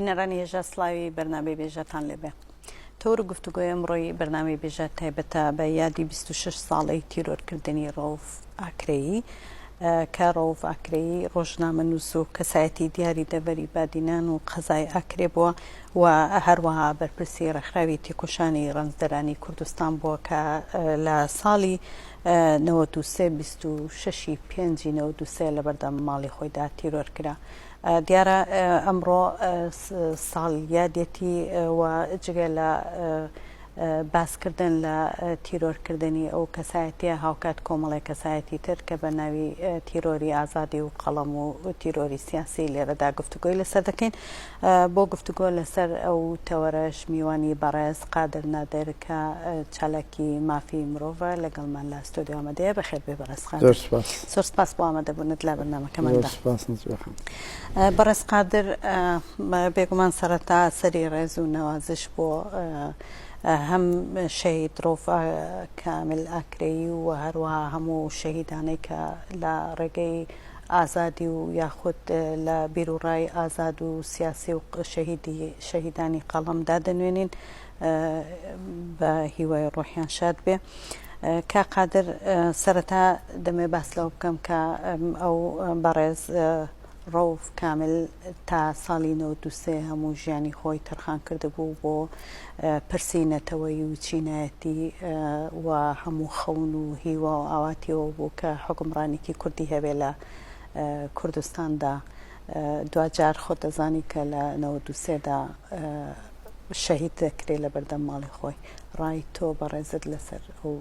بینەرانی هێژا سڵاوی بەرنامەی بێژەتان لێبێ. تەوەر و گفتوگۆی ئەمڕۆی بەرنامەی بێژە تایبەتە بە یادی 26 ساڵەی تیرۆرکردنی ڕەوف ئاکرەیی کە ڕەوف ئاکرەیی ڕۆژنامەنووس و کەسایەتی دیاری دەڤەری بادینان و قەزای ئاکرێ بووە و هەروەها بەرپرسی ڕێکخراوی تێکۆشانی ڕەنجدەرانی کوردستان بووە کە لە ساڵی 93 26 ی پێنجی 93 لەبەردەم ماڵی خۆیدا تیرۆر کرا. دیارە ئەمڕۆ ساڵ یادێتی و جگە لە باسکردن لە تیرۆرکردنی ئەو کەسایەتیە هاوکات کۆمەڵێک کەسایەتی تر کە بە ناوی تیرۆری ئازادی و قەڵەم و تیرۆری سیاسی لێرەدا گفتوگۆی لەسەر دەکەین بۆ گفتوگۆ لەسەر ئەو تەوەرەش میوانی بەڕێز قادر نادر کە چالاکی مافی مرۆڤە لەگەڵمان لە ستۆدیۆ ئامادەیە بەخێر بێ بەڕێز قادر. زۆر سپاس. زۆر سپاس بۆ ئامادەبوونت لە بەرنامەکەماندا. زۆر سپاس نەجیبە خان. بەڕێز قادر بێگومان سەرەتا سەری ڕێز و نەوازش بۆ هەم شەهید ڕۆف کامل ئاکرەیی و هەروەها هەموو شەهیدانەی کە لە ڕێگەی ئازادی و یاخود لە بیروڕای ئازاد و سیاسی و شەهیدی شەهیدانی قەڵەم دادەنوێنین بە هیوای ڕۆحیان شاد بێ. کاک قادر سەرەتا دەمێ باس لەوە بکەم کە ئەو بەڕێز ڕەوف کامل تا ساڵی 93 هەموو ژیانی خۆی تەرخان کردبوو بۆ پرسی نەتەوەیی و چینایەتی و هەموو خەون و هیوا و ئاواتیەوە بوو کە حوکمڕانێکی کوردی هەبێ لە کوردستاندا دواجار خۆت دەزانی کە لە 93 دا شەهید دەکرێ لە بەردەم ماڵی خۆی ڕای تۆ بەڕێزت لەسەر ئەو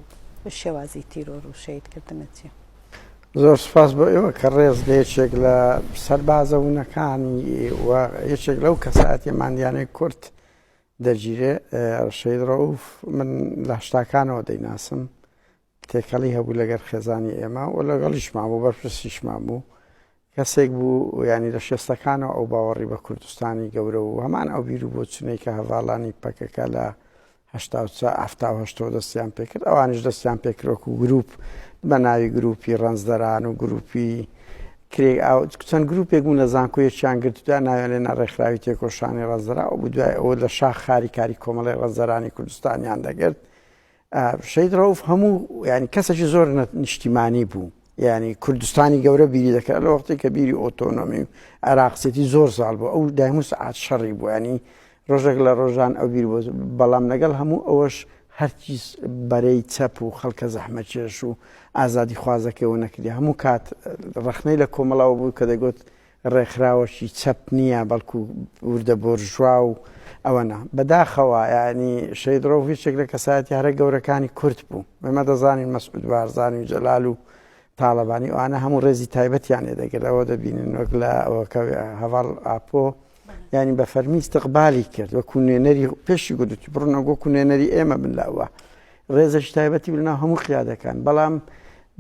شێوازی تیرۆر و شەهید کردنە چیە؟ زۆر سوپاس بۆ ئێوە کە ڕێز لە یەکێک لە سەربازە ونەکانی و یەکێک لەو کەسایەتیە ماندیانەی کورد دەگیرێ شەهید ڕەئوف من لە هەشتاکانەوە دەیناسم تێکەڵی هەبوو لەگەر خێزانی ئێمە و لەگەڵیشمان بوو بەرپرسیشمان بوو کەسێک بوو ینی لە شێستەکانەوە ئەو باوەڕی بە کوردستانی گەورە و هەمان ئەو بیر و بۆچونەی کە هەڤاڵانی پەکەکە لە هەشتەوە دەستیان پێکرد ئەوانیش دەستیان پێکرۆک و گروپ بە ناوی گروپی ڕەنجدەران و گروپی کرێ چەند گروپێک بوون لە زانکۆیەکیان گرتودا ناویان لێنا ڕێکخراوی تێکۆشانی ڕەنجدەرا و دوای ئەوە لە شاخ خاری کاری کۆمەڵی ڕەنجدەرانی کوردستانیان دەگرت شەهید ڕەوف هەموو ینی کەسێکی زۆر نیشتیمانی بوو ینی کوردستانی گەورە بیری دەکرد لە وەختی کە بیری ئۆتۆنۆمی و عێراقسێتی زۆر زاڵ بوو ئەو دایم و سەعات شەڕی بوو ینی ڕۆژێک لە ڕۆژان ئەو بیر بۆ بەڵام لەگەڵ هەموو ئەوەش هەرچی بەرەی چەپ و خەڵکە زەحمەتکێش و ئازادی خوازەکەەوە نەکردی هەموو کات ڕەخنەی لە کۆمەڵەوە بوو کە دەگوت ڕێکخراوەکی چەپ نییە بەڵکو وردە بۆرژوا و ئەوەنە. بەداخەوە یانی شەهید ڕەوف یەکێک لە کەسایەتی هەرە گەورەکانی کورد بوو. ئێمە دەزانین مەسعود بارزانی و جەلال و تاڵەبانی ئەوانە هەموو ڕێزی تایبەتیان لێ دەگرت ئەوە دەبینن وەک لە ئەوەکە هەڤاڵ ئاپۆ ینی بە فەرمی استقبالی کرد وەکو نوێنەری پێشی گوتوتی بڕنە وەکو نوێنەری ئێمە بن لە ئەوە ڕێزێکی تایبەتی بوو لەناو هەموو قیادەکان، بەڵام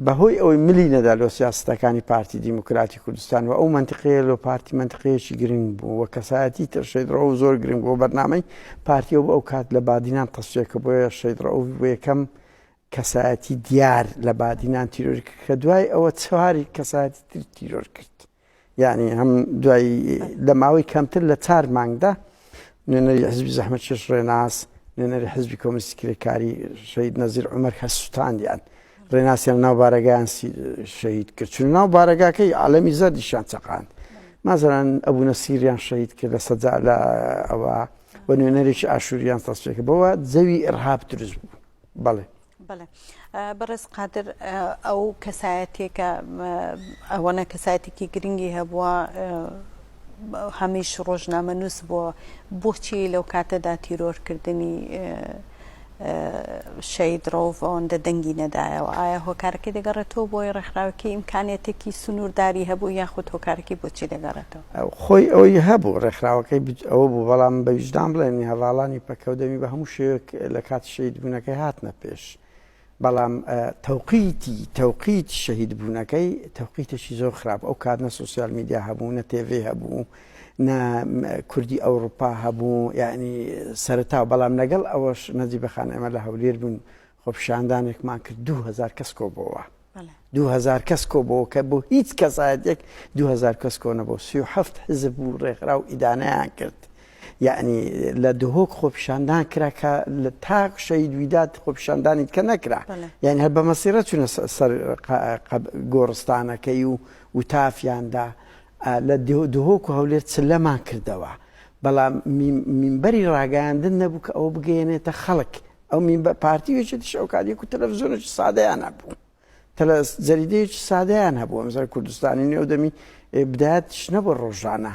بەهۆی ئەوەی ملی نەدا لۆ سیاسەتەکانی پارتی دیموکراتی کوردستان و ئەو مەنتقەیە لۆ پارتی مەنتقەیەکی گرنگ بوو و کەسایەتی تر شەهید ڕەئوف زۆر گرنگ بوو بەرنامەی پارتیەوە بۆ ئەو کات لە بادینان تەسفیە کە بۆیە شەهید ڕەئوف بۆ یەکەم کەسایەتی دیار لە بادینان تیرۆر کرد کە دوای ئەوە چواری کەسایەتی تر تیرۆر کرد. یعنی هەم دوای لە ماوەی کەمتر لە چار مانگدا نوێنەری حزبی زەحمەتکێش ڕێناس نوێنەری حزبی کۆمۆنیستی کرێکاری شەهید نەزیر عومەر هەر سوتاندیان ڕێناسیان ناو بارەگایان شەهید کرد چون ناو بارەگاکەی عالەمی زەردیشیان چەقاند مازران ئەبوو نەسیریان شەهید کرد لە سەجا لە ئەوە و نوێنەرێکی ئاشووریان تەسفیە کرد بەوە جەوی ئیرهاب دروست بوو بەڵێ بەڵێ بەڕێز قادر ئەو کەسایەتێکە ئەوەنە کەسایەتێکی گرنگی هەبووە هەمیش ڕۆژنامە نووس بووە بۆچی لەو کاتەدا تیرۆرکردنی شەید ڕۆڤ ئەوەندە دەنگی نەدایەوە ئایا هۆکارەکەی دەگەڕێتەوە بۆی ڕێکخراوەکەی ئیمکانیەتێکی سنوورداری هەبوو یاخود هۆکارەکەی بۆچی دەگەڕێتەوە خۆی ئەوەی هەبوو ڕێکخراوەکەی ئەوە بوو بەڵام بە ویژدان بڵێن هەڤاڵانی پەکەو دەمی بە هەموو شێوەیەک لە کاتی شەهید بوونەکەی هاتنە پێش بەڵام تەوقیتی تەوقیت شەهید بوونەکەی تەوقیتێکی زۆر خراپ ئەو کات نە سوسیال میدیا هەبوو نە تێڤێ هەبوو نە کوردی ئەوروپا هەبوو یعنی سەرەتا بەڵام لەگەڵ ئەوەش نەجیبە خان ئێمە لە هەولێر بوون خۆپیشاندانێکمان کرد 2000 کەس کۆبەوە 2000 کەس کۆبەوە کە بۆ هیچ کەسایەتێک 2000 کەس کۆ نەبوو 37 حزب و ڕێکخراو ئیدانەیان کرد. یعنی لە دهۆک خۆپیشاندان کرا کە لە تاک شەهید ویداد خۆپیشاندانی کە نەکرا یعنی هەر بە مەسیرە چونە سەر گۆڕستانەکەی و وتافیاندا لە دهۆک و هەولێر چلەمان کردەوە بەڵام مینبەری ڕاگەیاندن نەبوو کە ئەوە بگەیەنێتە خەڵک ئەو مینبەر پارتی و یەکێتیش ئەو کات یەک و تەلەڤزیۆنێکی سادەیان هەبوو تەلە جەریدەیەکی سادەیان هەبوو ئەمزار کوردستانی نوێ ئەو دەمی بدایەتش نەبوو ڕۆژانە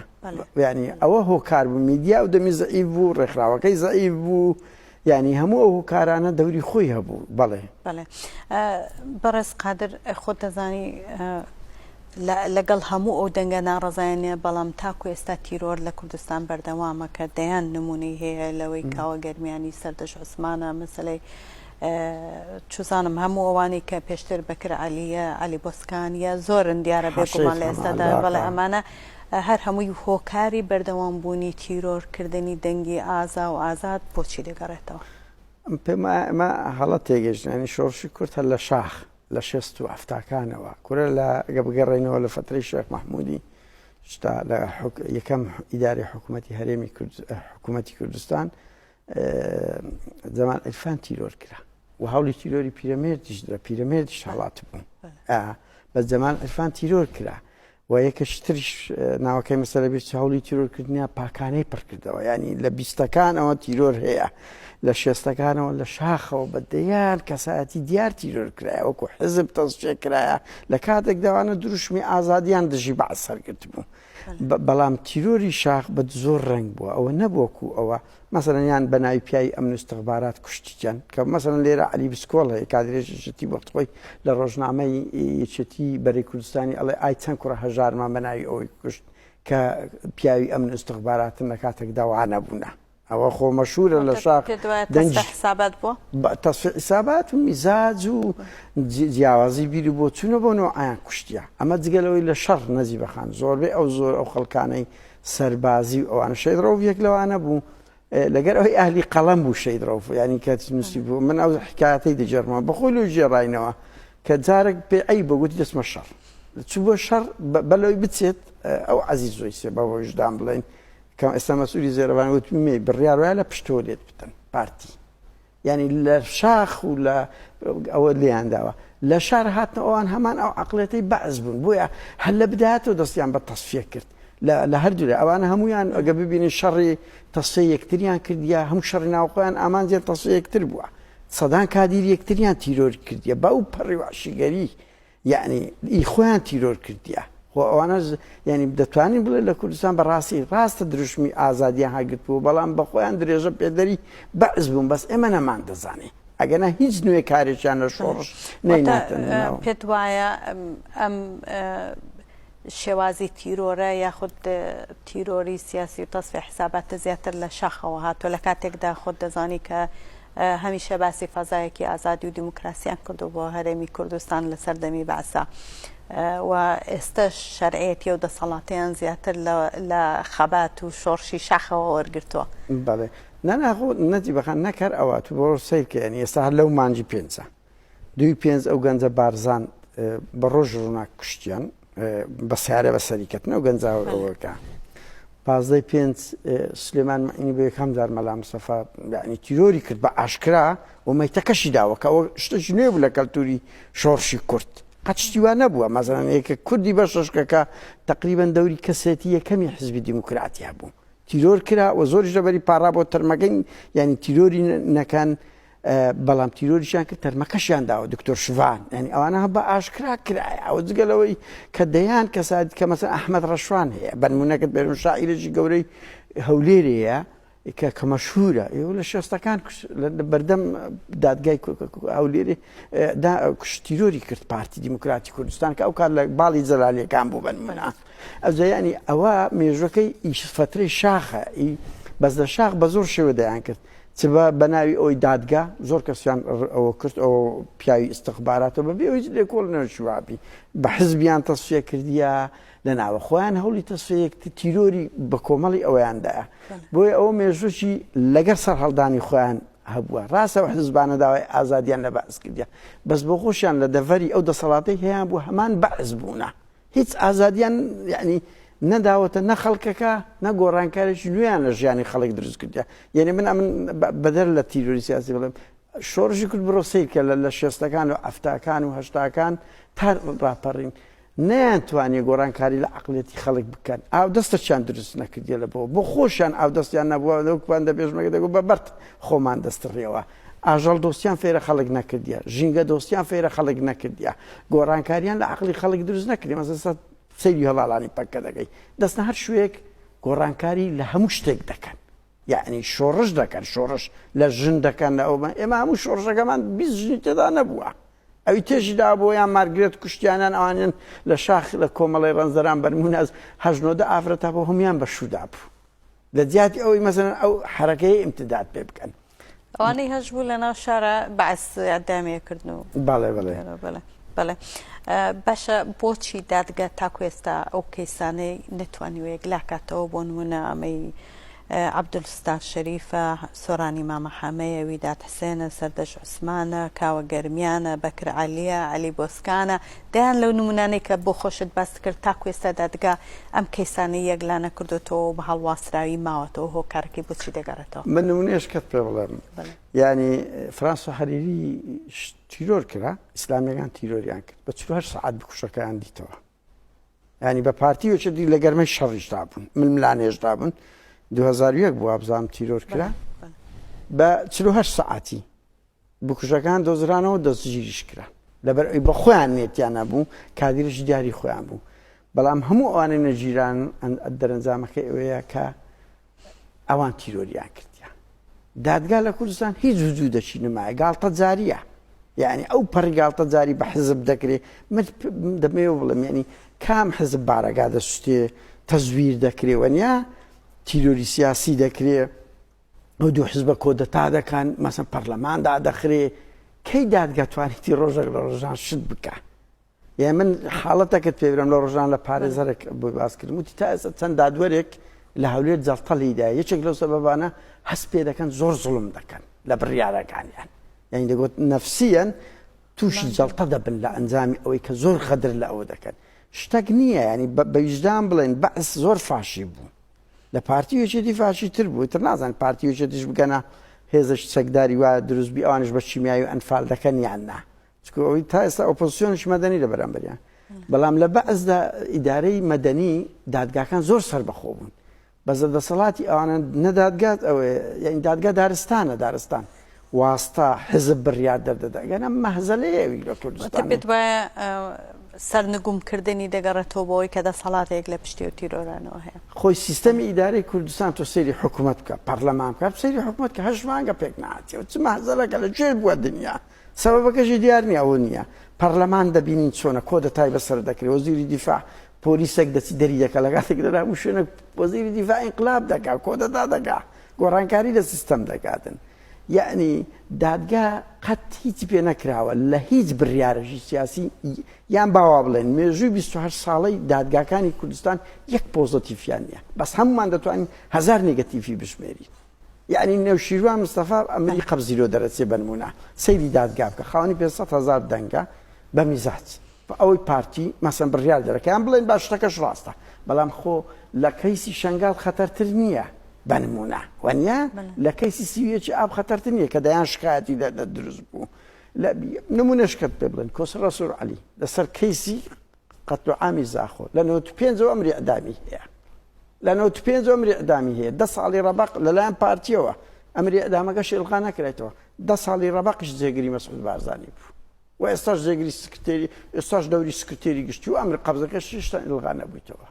یعنی ئەوە هۆکار بوو میدیا ئەو دەمی زەعیف بوو ڕێکخراوەکەی زەعیف بوو یعنی هەموو ئەو هۆکارانە دەوری خۆی هەبوو بەڵێ بەڵێ بەڕێز قادر خۆت دەزانی لەگەڵ هەموو ئەو دەنگە ناڕەزایانە بەڵام تاکو ئێستا تیرۆر لە کوردستان بەردەوامە کە دەیان نمونەی هەیە لەوەی کاوە گەرمیانی سەردەش عوسمانە مەسلەی چوزانم هەموو ئەوانەی کە پێشتر بەکر عەلیە عەلی بۆسکانیە زۆرن دیارە بێگومان لە ئێستادا بەڵێ ئەمانە هەر هەمووی هۆکاری بەردەوام بوونی تیرۆر کردنی دەنگی ئازا و ئازاد بۆچی دەگەڕێتەوە؟ پێم وایە ئەمە هەڵە تێگەیشتن یانی شۆڕشی کورد هەر لە شاخ لە شێست و هەفتاکانەوە کورە لە گە بگەڕێینەوە لە فەترەی شێخ مەحموودی شتا لە یەکەم ئیداری حکوومەتی هەرێمی حکوومەتی کوردستان جەمال عیرفان تیرۆر کرا و هەوڵی تیرۆری پیرەمێردیش درا پیرەمێردیش هەڵات بوو بەس جەمال عیرفان تیرۆر کرا و یەکەش تریش ناوەکەی مەسەلە بیر هەوڵی تیرۆرکردنیان پاکانەی پڕکردەوە ینی لە بیستەکانەوە تیرۆر هەیە لە شێستەکانەوە لە شاخەوە بە دەیان کەسایەتی دیار تیرۆر کرایە وەکو حزب تەسفیە کرایە لە کاتێک داوانە دروشمی ئازادیان دژی بەعس هەرگرت بوو بەڵام تیرۆری شاخ بە زۆر ڕەنگ بووە ئەوە نەبووەکو ئەوە مەسەلەن یان بە ناوی پیاوی ئەمن و استخبارات کوشتیان کە مەسەلەن لێرە عەلی بسکۆڵ هەیە کادرێکی یەکێتی وەخت خۆی لە ڕۆژنامەی یەکێتی بەرەی کوردستانی ئەڵێ ئای چەند کوڕە هەژارمان بە ناوی ئەوەی کوشت کە پیاوی ئەمن و استخباراتن لە کاتێکدا وا نەبوونە ئەوە خۆ مەشهورە لە شاخ دەنگی حسابات بووە تەسفیە حسابات و میزاج و جیاوازی بیر و بۆچوونە بۆ نەوعیان کوشتیە ئەمە جگە لەوەی لە شەڕ نەجیبە خان زۆربەی ئەو زۆر ئەو خەڵکانەی سەربازی و ئەوانە شەهید ڕەوف یەک لەوانە بوو لەگەر ئەوەی ئەهلی قەڵەم بوو شەهید ڕەوف ینی کە نووسی بوو من ئەو حکایەتەی دەگێڕمەوە بەخۆی لۆ گێڕاینەوە کە جارێک پێ ئەی بۆ گوتی دەچمە شەڕ چوو بۆ شەڕ بەلەوەی بچێت ئەو عەزیز زۆیسێ بە ویژدان بڵێن کە ئێستا مەسئولی زێرەوان وتمی بڕیار وایە لە پشتەوە لێت بدەن پارتی یانی لە شاخ و لە ئەوە لێیان داوە لە شار هاتنە ئەوان هەمان ئەو عقلێتەی بەعس بوون بۆیە هەر لە بدایەتەوە دەستیان بە تەسفیە کرد لە هەردوو ئەوانە هەمویان ئەگە ببینین شەڕی تەسفیە یەکتریان کردیا هەموو شەڕی ناوخۆیان ئامانجیان تەسفیە یەکتر بووە سەدان کادیر یەکتریان تیرۆر کردیە بەو پەڕی وحشیگەری یەعنی ئی خۆیان تیرۆر کردیە خۆ ئەوانە یعنی دەتوانین بڵێ لە کوردستان بەڕاستی ڕاستە دروشمی ئازادیان هەگرتبوو بەڵام بە خۆیان درێژە پێدەری بەعس بوون بەس ئێمە نەمان دەزانێ ئەگەنا هیچ نوێکارێکیان لە شۆڕش نەیناتن پێت وایە ئەم شێوازی تیرۆرە یاخود تیرۆری سیاسی و تەسفی حساباتە زیاتر لە شاخەوە هاتووە لە کاتێکدا خۆت دەزانی کە هەمیشە باسی فەزایەکی ئازادی و دیموکراسیان کردو بۆ هەرێمی کوردستان لە سەردەمی بەعسا و ئێستەش شەرعیەتی و دەسەڵاتیان زیاتر لە خەبات و شۆڕشی شاخەوە وەرگرتووە. بەڵێ نا خۆ نەجیبە خان نەک هەر ئەوە تو بۆ سەیر کە یانی ئێستا هەر لەو مانگی پێنجە دووی پێنج ئەو گەنجە بارزان بە ڕۆژ ڕووناک کوشتیان بە سیارە بە سەری کەتن ئەو گەنجە ئەوەکە پازدەی پێنج سلێمان مەعینی بە یەکەم جار مەلا مستەفا یعنی تیرۆری کرد بە ئاشکرا و مەیتەکەشی داوە کە ئەوە شتێکی نوێ بوو لە کەلتوری شۆڕشی کورد قەت شتی وا نەبووە مەزەلەن یەکە کوردی بە شەشکەکە تقریبا دەوری کەسێتی یەکەمی حزبی دیموکراتی هەبوو تیرۆر کرا و زۆریش لەبەری پاڕا بۆ تەرمەکەی یعنی تیرۆری نەکەن بەڵام تیرۆریشیان کرد تەرمەکەشیان داوە دکتۆر شڤان یعنی ئەوانە بە ئاشکرا کرایە ئەوە جگە لەوەی کە دەیان کەسات کە مەسەن ئەحمەد ڕەشوان هەیە بەنمونەکەت بێرم شاعیرێکی گەورەی هەولێرەیە کە کە مەشهورە ئێوە لە شێستەکان لە بەردەم دادگای هەولێرێ دا تیرۆری کرد پارتی دیموکراتی کوردستان کە ئەو کات لە باڵی جەلالیەکان بوو بەنمونە ئەوجا یانی ئەوە مێژوەکەی ئیش فەترەی شاخە ئی بەس لە شاخ بە زۆر شێوە دەیان کرد چ بە بەناوی ئەوی دادگا زۆر کەسیان ئەوە کرد ئەو پیاوی ئیستخباراتەوە بەبێ هیچ لێکۆڵینەوەکی وابی بە حزبیان تەسفیە کردیە لە ناوە خۆیان هەوڵی تەسفیە تیرۆری بە کۆمەڵی ئەوەیاندایە بۆیە ئەوە مێژووی لەگەر سەرهەڵدانی خۆیان هەبووە ڕاستە ئەو حزبانە داوای ئازادیان لە بەعس کردیە بەس بۆ خۆشیان لە دەڤەری ئەو دەسەڵاتەی هەیان بوو هەمان بەعس بوونە هیچ ئازادیان یعنی. نەداوەتە نە خەڵکەکە نە گۆڕانکارێکی نوێیان لە ژیانی خەڵک دروست کردە یعنی من ئەمن بەدەر لە تیرۆری سیاسی بڵێم شۆڕشی کورد بڕۆ سەیر کە لە شێستەکان و حەفتاکان و هەشتاکان تا ڕاپەڕین نەیانتوانیە گۆڕانکاری لە عەقڵیەتی خەڵک بکەن ئاودەستەکیان دروست نەکردیە لە بۆ بۆ خۆشیان ئاودەستیان نەبووە وەکوان دە پێشمەرگە دەگوت بە بەرد خۆمان دەستڕیەوە ئاژەڵ دۆستیان فێرە خەڵک نەکردیە ژینگە دۆستیان فێرە خەڵک نەکردیە گۆڕانکاریان لە عەقڵی خەڵک دروست نەکردی مەسەلەن سەیری هەڵاڵانی پەککە دەکەی دەستنە هەر شوێک گۆڕانکاری لە هەموو شتێک دەکەن یعنی شۆڕش دەکەن شۆڕش لە ژن دەکەن لە ئەومە ئێمە هەموو شۆڕشەکەمان 20 ژنی تێدا نەبووە ئەوی تێژی دابوو یان مارگرێت کوشتیانیان ئەوانیان لە شاخ لە کۆمەڵی ڕەنجدەران بەرموناز هەشت نۆدە ئافرەت هەبوو هەموویان بە شوو دابوو لە جیاتی ئەوەی مەسەلەن ئەو حەرەکەی ئیمتداد پێ بکەن. ئەوانەی هەش بوو لە ناو شارە بەعس ئیعدامی کردن و بەڵێ بەڵێ بەڵێ بەڵێ باشە بۆچی دادگا تاکو ئێستا ئەو کەیسانەی نەتوانیوە یەکلاکاتەوە بۆ نمونە ئەمەی عەبدولستار شەریفە، سۆرانی مامە حەمەیە، ویداد حسێنە، سەردەشت عوسمانە، کاوە گەرمیانە، بەکر عەلیە، عەلی بۆسکانە، دەیان لەو نمونانەی کە بۆ خۆشت باست کرد تاکو ئێستا دادگا ئەم کەیسانەی یەکلا نەکردۆتەوە و بە هەڵواسراوی ماوەتەوە هۆکارەکەی بۆچی دەگەڕێتەوە؟ من نمونەیەشکەت پێ بڵێم یانی فرانسۆ حەریری تیرۆر کرا ئیسلامیەکان تیرۆریان کرد بە 48 سەعات بکوژەکەیان دیتەوە ینی بە پارتی وچدی لە گەرمەی شەڕیشدا بوون ململانێشدا بوون 2001 بووە بزانام تیرۆر کرا بە 48 سەعاتی بکوژەکان دۆزرانەوە دەستگیریش کرا لەبەر ئەوی بە خۆیان نێتیان نەبوو کادیرش دیاری خۆیان بوو بەڵام هەموو ئەوانەی نەگیران دەرەنجامەکەی ئەوەیە کە ئەوان تیرۆریان کردیان دادگا لە کوردستان هیچ وجودەکی نمایە گاڵتە جاریە یعنی ئەو پەڕی گاڵتە جاری بە حزب دەکرێ من دەمەوێ بڵێم یعنی کام حزب بارەگا دەسوتێ تەزویر دەکرێ وەنیا تیرۆری سیاسی دەکرێ ئەو دوو حزبە کۆدەتا دەکەن مەسەن پەرلەمان دادەخرێ کەی دادگا توانیتی ڕۆژێک لە ڕۆژان شت بکە یان من حاڵەتەکەت پێ برم لە ڕۆژان لە پارێزەرێک بۆی باس کردم وتی تا ئێستا چەند دادوەرێک لە هەولێر جەڵتە لیدا یەکێک لەو سەبەبانە هەست پێ دەکەن زۆر زوڵم دەکەن لە بڕیارەکانیان یعنی دەگوت نەفسیەن تووشی جەڵتە دەبن لە ئەنجامی ئەوەی کە زۆر غەدر لە ئەوە دەکەن شتەک نییە ینی بە ویژدان بڵێن بەعس زۆر فاشی بوو لە پارتی و یەکێتی فاشی تر بوو تر نازان پارتی و یەکێتیش بگەنە هێزش چەکداری وایە دروست بی ئەوانش بە شیمیایی و ئەنفال دەکەن یان نا چونکە ئەوەی تا ئێستا ئۆپۆزسیۆنیش مەدەنی لە بەرامبەریان بەڵام لە بەعسدا ئیدارەی مەدەنی دادگاکان زۆر سەربەخۆ بوون بەزە دەسەڵاتی ئەوانە نەدادگات ئەوەیە یعنی دادگا دارستانە دارستان واستە حزب بڕیار دەردەدا گەنە مەهزەلەیە ئەوی لە کوردستان پێت وایە سەرنگومکردنی دەگەڕێتەوە بۆ ئەوەی کە دەسەڵاتێک لە پشتی و تیرۆرانەوە هەیە خۆی سیستەمی ئیدارەی کوردستان تۆ سەیری حکوومەت بکە پەرلەمان بکە سەیری حکوومەت کە هەشت مانگە پێک نهاتیەوە چ مەهزەلەکە لە کوێ بووە دنیا سەبەبەکەشی دیار نیە ئەوە نیە پەڕلەمان دەبینین چۆنە کۆدەتای بەسەر دەکرێ وەزیری دیفاع پۆلیسێک دەچی دەری دەکا لە کاتێک لە هەموو شوێنێک وەزیری دیفاع ئینقلاب دەکا کۆدەتا دەکا گۆڕانکاری لە سیستەم دەکاتن یعنی دادگا قەت هیچی پێ نەکراوە لە هیچ بڕیارەکی سیاسی یان باوا بڵێن مێژووی 28 ساڵەی دادگاکانی کوردستان یەک پۆزەتیفیان نییە بەس هەمومان دەتوانین هەزار نێگەتیفی بژمێرین یەعنی نەوشیروان مستەفا ئەمری قەبزی لۆ دەرەچێ بەنمونە سەیری دادگا بکە خاوەنی 500 هەزار دەنگە بە میزاج ئەوەی پارتی مەسەن بڕیار دەرەکەیان بڵێن با شتەکەش ڕاستە بەڵام خۆ لە کەیسی شەنگال خەتەرتر نییە بە نمونە وەنیە لە کەیسی سیویەکی ئاب خەتەرتر نییە کە دەیان شکایەتی لە دروست بوو لە نمونەش کە پێ بڵێن کۆسە ڕەسوور عەلی لەسەر کەیسی قەتل و عامی زاخۆ لە 95 ەوە ئەمری ئیعدامی هەیە لە 95 ەوە ئەمری ئیعدامی هەیە دە ساڵی ڕەبەق لەلایەن پارتیەوە ئەمری ئیعدامەکەش ئیلغا نەکرێتەوە دە ساڵی ڕەبەقیش جێگری مەسعود بارزانی بوو و ئێستاش جێگری سکرتێری ئێستاش دەوری سکرتێری گشتی و ئەمر قەبزەکەش هێشتا ئیلغا نەبوویتەوە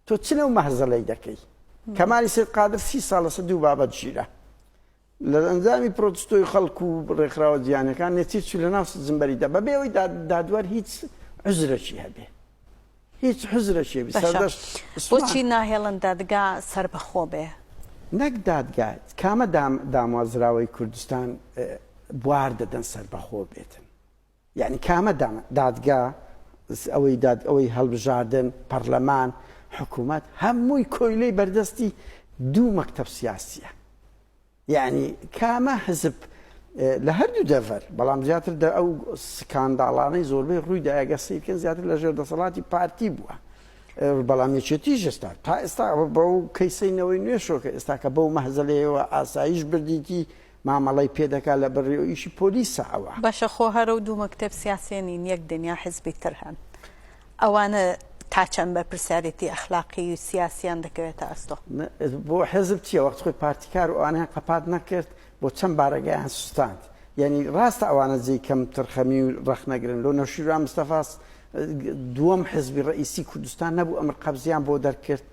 تۆ چ لەو مەهزەلەی دەکەی کەمالی سید قادر سی ساڵ لەسەر دوو بابەت ژیرە لە ئەنجامی پرۆتستۆی خەڵک و ڕێکخراوە جیهانیەکان نێچیر چوو لە ناو زمبەریدا بەبێ ئەوەی دادوەر هیچ عوزرەکی هەبێ هیچ عوزرەکی هەبێ باشە سەردەشت بۆچی ناهێڵن دادگا سەربەخۆ بێ؟ نەک دادگا کامە دامەزراوەی کوردستان بوار دەدەن سەربەخۆ بێتن؟ یەعنی کامە دادگا ئەوەی داد ئەوەی هەڵبژاردن پەڕلەمان حکوومەت هەمووی کۆیلەی بەردەستی دوو مەکتەب سیاسیە یعنی کامە حزب لە هەردوو دەڤەر بەڵام زیاتر دە ئەو سکانداڵانەی زۆربەی ڕووی دایگە سیرکن زیاتر لە ژێر دەسەڵاتی پارتی بووە. بەڵام یەکێتیش ئێستا تا ئێستا بەو کەیسەی نەوەی نوێشەوە کە ئێستا کە بەو مەهزەلەیەوە ئاسایش بردیتی مامەڵەی پێ دەکا لە بڕی و ئیشی پۆلیسە ئەوە. باشە خۆ هەر ئەو دوو مەکتەب سیاسیە نین یەک دنیا حزبی تر هەن ئەوانە تا چەند بەرپرسیارێتی ئەخلاقی و سیاسیان دەکەوێتە ئەستۆ؟ بۆ حزب چیە وەخت خۆی پارتی کار و ئەوانەیان قەپات نەکرد بۆ چەند بارەگایان سوستاند یانی ڕاستە ئەوانە جێی کەم ترخەمی و ڕەخنەگرن لۆ نەوشیروان مستەفا دووەم حزبی ڕئیسی کوردستان نەبوو ئەمر قەبزیان بۆ دەرکرد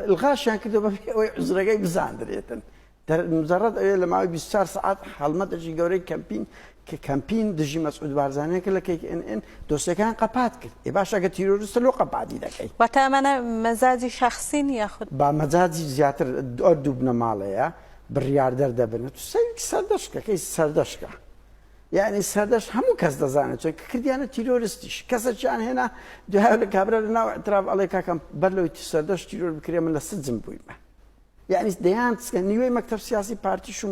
الغاشیان کردو بەبێ ئەوەی عوزرەکەی بزاندرێتن مجرد ئەوێ لە ماوەی 24 سەعات هەڵمەتێکی گەورەی کەمپین کە کەمپین دژی مەسعود بارزانیان کرد لە کەیک ئێن ئێن دۆسیەکان قەپات کرد ئێ باش ئەگە تیرۆریستە لۆ قەپاتی دەکەی واتە ئەمانە مەزاجی شەخسین یاخود با مەزاجی زیاتر ئەو دوو بنەماڵەیە بڕیاردەر دەبن تو سەیرکی سەردەشکە کەی سەردەشکە یعنی سەردەشت هەموو کەس دەزانێت چۆن کە کردیانە تیرۆرستیش کەسەکیان هێنا دوای لە کابرا لە ناو اعتراف ئەڵێ کاکەم بەر لەوەی سەردەشت تیرۆر بکرێ من لە سجن بوویمە یعنی دەیان چکە نیوەی مەکتەب سیاسی پارتی شون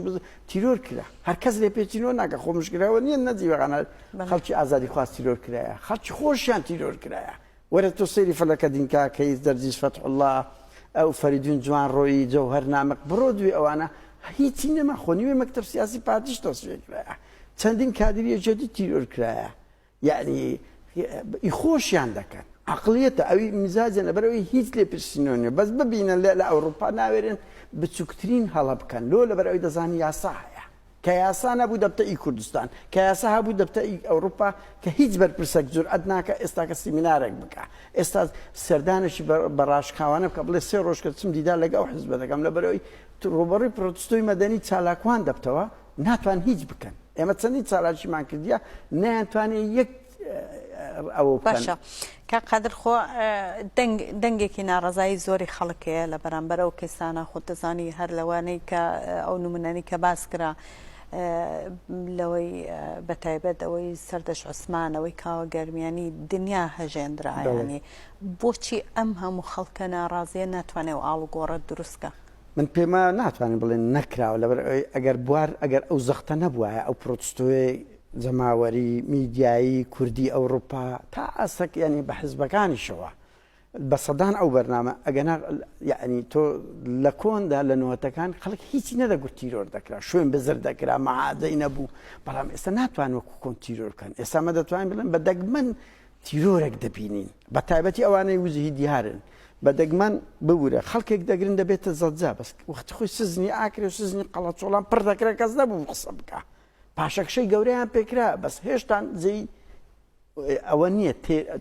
تیرۆر کرا هەر کەس لێ پێچینەوە ناکە خۆ مشکلەوە نییە نەجیبەغانە خەڵکی ئازادی خواست تیرۆر کرایە خەڵکی خۆشیان تیرۆر کرایە وەرە تۆ سەیری فەلەکەدین کاکەیی، جەرجیس فەتحوڵا، ئەو فەریدون جوانڕۆیی، جەوهەر نامق، بڕۆ دوێ ئەوانە هیچی نەما خۆ نیوەی مەکتەب سیاسی پارتیش تەسفیە کرایە چەندین کادری یەکێتی تیرۆر کرایە یەعنی ئی خۆشیان دەکەن عەقڵیەتە ئەوی میزاجیان لەبەرئەوەی هیچ لێپرسینەوە نیە بەس ببینە لە ئەوروپا ناوێرن بچوکترین هەڵە بکەن لۆ لەبەرئەوەی دەزانن یاسا هەیە کە یاسا نەبوو دەبتە ئی کوردستان، کە یاسا هەبوو دەبتە ئی ئەوروپا، کە هیچ بەرپرسەک جورئەت ناکا ئێستاکە سیمینارێک بکا، ئێستا سەردانێکی بە ڕاشکاوانە بکا بڵێ سێ ڕۆژ کە دەچم دیدار لەگە ئەو حزبە دەکەم، لەبەرئەوەی ڕووبەڕووی پرۆتستۆی مەدەنی چالاکوان دەبتەوە ناتوان هیچ بکەن. ئێمە چەندین چالاکیمان کردیە نەیانتوانێ یەک ئەوە بکەن. باشە کاک قادر خۆ دەنگ دەنگێکی ناڕەزایی زۆری خەڵک هەیە لە بەرامبەر ئەو کەسانە خۆت دەزانی هەر لەوانەی کە ئەو نمونانەی کە باس کرا لەوەی بە تایبەت ئەوەی سەردەش عوسمان ئەوەی کاوە گەرمیانی دنیا هەژێندرا ینی بۆچی ئەم هەموو خەڵکە ناڕازیە ناتوانێت و ئاڵوگۆڕە دروستکە من پێم وایە ناتوانین بڵێن نەکراوە لەبەر ئەوەی ئەگەر بوار ئەگەر ئەو زەختە نەبوایە ئەو پرۆتستۆیەی جەماوەری میدیایی کوردی ئەوروپا تا ئاستەک یعنی بە حزبەکانیشەوە بە سەدان ئەو بەرنامە ئەگەنا یعنی تۆ لە کۆندا لە نۆتەکان خەڵک هیچی نەدەگوت تیرۆر دەکرا شوێن بزر دەکرا مەعادەی نەبوو بەڵام ئێستا ناتوان وەکو کۆن تیرۆر بکەن ئێستا مە دەتوانین بڵێن بە دەگمەن تیرۆرێک دەبینین بە تایبەتی ئەوانەی وزهی دیارن بە دەگمەن ببورە خەڵکێک دەگرن دەبێتە زەجا بەس وەختی خۆی سزنی ئاکرێ و سزنی قەڵەچۆڵان پڕ دەکرا کەس نەبوو قسە بکا پاشەکشەی گەورەیان پێکرا بەس هێشتان جێی ئەوە نییە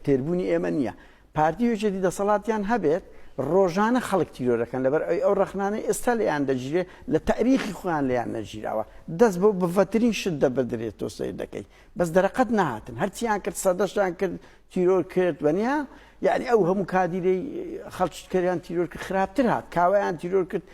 تێربوونی ئێمە نییە پارتی یەکێتی دەسەڵاتیان هەبێت ڕۆژانە خەڵک تیرۆرەکەن لەبەر ئەوی ئەو ڕەخنانەی ئێستا لێیان دەگیرێ لە تاریخی خۆیان لێیان نەگیراوە دەست بۆ بڤەترین شت دەبدرێت تۆ سیر دەکەی بەس دەرەقەت نەهاتن هەرچیان کرد سەردەشتیان کرد تیرۆر کرد وەنیە یعنی ئەو هەموو کادیرەی خەڵکی کەریان تیرۆر کرد خراپتر هات کاوەیان تیرۆر کرد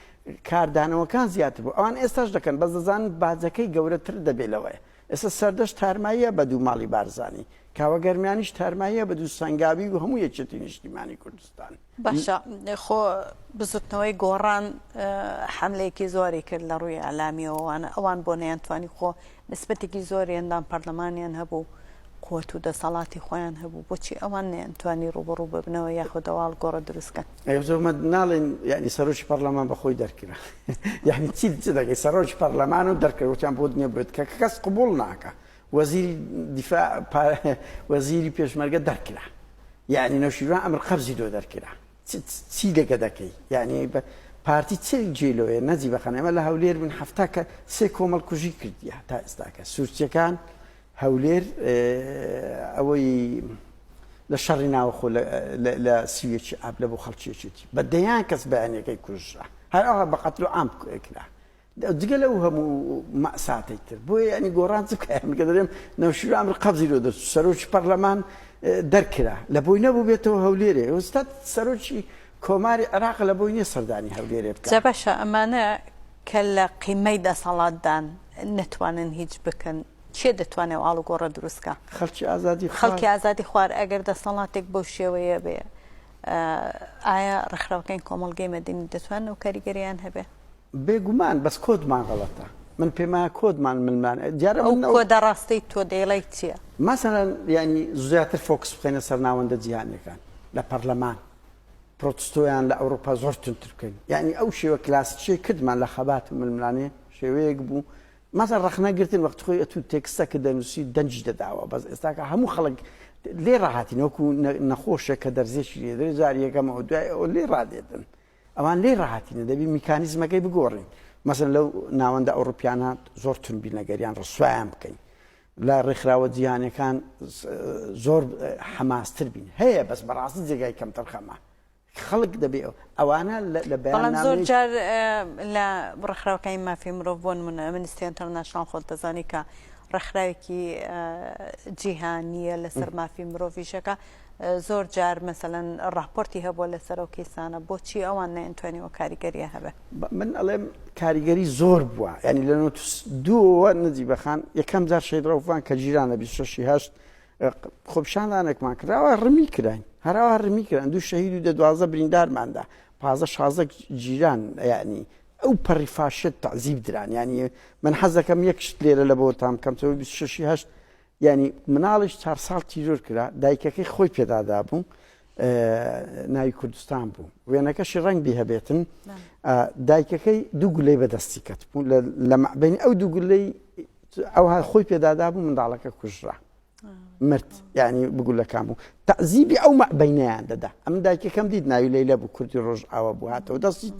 کاردانەوەکان زیاتر بوو ئەوان ئێستاش دەکەن بەس دەزانن باجەکەی گەورەتر دەبێت لەوەیە ئێستا سەردەشت تارماییە بە دوو ماڵی بارزانی کاوە گەرمیانیش تارماییە بە دوو سەنگاوی و هەموو یەکێتی نیشتیمانی کوردستان. باشە خۆ بزوتنەوەی گۆڕان حەملەیەکی زۆری کرد لە ڕووی ئیعلامیەوە وانە ئەوان بۆ نەیانتوانی خۆ نسبەتێکی زۆری ئەندام پەرلەمانیان هەبوو قوت و دەسەڵاتی خۆیان هەبوو بۆچی ئەوان نەیانتوانی ڕووبەڕوو ببنەوە یاخود ئەو ئاڵگۆڕە دروست کەن؟ ئەی زۆرمە ناڵێن یعنی سەرۆکی پەرلەمان بە خۆی دەرکرا یعنی چی چ دەکەی سەرۆکی پەرلەمان و دەرکرد وتیان بۆت نییە بێت کە کەس قبوڵ ناکە وەزیری دیفاع وەزیری پێشمەرگە دەرکرا یعنی نەوشیروان ئەمر قەبزی لۆ دەرکرا چی لەگە دەکەی یعنی پارتی چ جێ لۆیە نەجی بەخەن ئێمە لە هەولێر بوون هەفتا کە سێ کۆمەڵ کوژی کردیە تا ئێستاکە سوورچەکان هەولێر ئەوەی لە شەڕی ناوەخۆ لە سیوەکی ئاب لە بۆ خەڵکیەکێتی بە دەیان کەس بەیانەکەی کوژرا هەر ئەوها بە قەتل و عام کرا جگە لەو هەموو مەئساتەی تر بۆیە یانی گۆڕان چ بکە من کە دەڵێم نەوشیروان ئەمر قەبزی لۆ دەرچوو سەرۆکی پەرلەمان دەرکرا لە بۆی نەبوو بێتەوە هەولێرێ ئێستا سەرۆکی کۆماری عێراق لە بۆی نییە سەردانی هەولێرێ بکە جا باشە ئەمانە کە لە قیمەی دەسەڵاتدان نەتوانن هیچ بکەن کێ دەتوانێ ئەو ئاڵوگۆڕە دروست کا؟ خەڵکی ئازادی خوار. خەڵکی ئازادی خوار ئەگەر دەسەڵاتێک بەو شێوەیە بێ ئایا ڕێکخراوەکانی کۆمەڵگەی مەدەنی دەتوانن ئەو کاریگەرییان هەبێ؟ بێگومان بەس کۆدمان غەڵەتە من پێم وایە کۆدمان ملمان دیارە ئەو کۆدە ڕاستەی تۆ دەیڵێی چییە؟ مەسەلەن یانی زیاتر فۆکس بخەینە سەر ناوەندە جیهانیەکان لە پەرلەمان. پرۆتستۆیان لە ئەوروپا زۆر تونتر بکەین یعنی ئەو شێوە کلاسیکیەی کردمان لە خەبات و ململانێ شێوەیەک بوو مەسەن ڕەخنە گرتن وەخت خۆی ئەتوو تێکستە کە دەنووسی دەنگی دەداوە بەس ئێستاکە هەموو خەڵک لێ ڕاهاتین وەکو نەخۆشێک کە دەرزێکی لێ دەرێ جار یەکەمەوە دوای ئەوە لێ ڕادێتن ئەوان لێ ڕاهاتینە دەبی میکانیزمەکەی بگۆڕین مەسەن لەو ناوەندە ئەوروپیانە زۆر تون بینەگەریان ڕسوایان بکەین لە ڕێکخراوە جیهانەکان زۆر حەماستر بین هەیە بەس بەڕاستی جێگای کەمتەرخەمە خەڵک دەبێ ئەوانە لە بەڵام زۆر جار لە ڕێکخراوەکانی مافی مرۆڤ بۆ نمونە ئەمنستی ئینتەرناشناڵ خۆت دەزانی کە ڕێکخراوێکی جیهانییە لەسەر مافی مرۆڤیشەکە زۆر جار مەسەلەن ڕاپۆرتی هەبووە لەسەر ئەو کەیسانە بۆچی ئەوان نەیانتوانیوە کاریگەریان هەبێ؟ من ئەڵێم کاریگەری زۆر بووە یعنی لە نۆت دووەوە نەجیبە خان یەکەم جار شەهید ڕەوفان کە گیران لە 26 هەشت خۆپیشاندانێکمان کراوە ڕمی کراین هەراوە ڕمی کران دوو شەهید و دە 12 بریندارماندا پازە شازە جیران یعنی ئەو پەڕی فاشت تەعزیب دران یعنی من حەزەکەم یەک شت لێرە لە بۆتام کەم 26 هەشت یانی مناڵیش چار ساڵ تیرۆر کرا دایکەکەی خۆی پێدادابوو ناوی کوردستان بوو وێنەکەشی ڕەنگ بی هەبێتن دایکەکەی دوو گولەی بەدەستی کەت بوو لە مەبینی ئەو دوو گولەی ئەوها خۆی پێدادا بوو منداڵەکە کوژرا مرد ینی بگولەکان بوو تەعزیبی ئەو مەبینیان دەدا ئەم دایکەکەم دیت ناوی لەیلە بوو کوردی ڕۆژ ئاوا بوو هاتەوە دەستی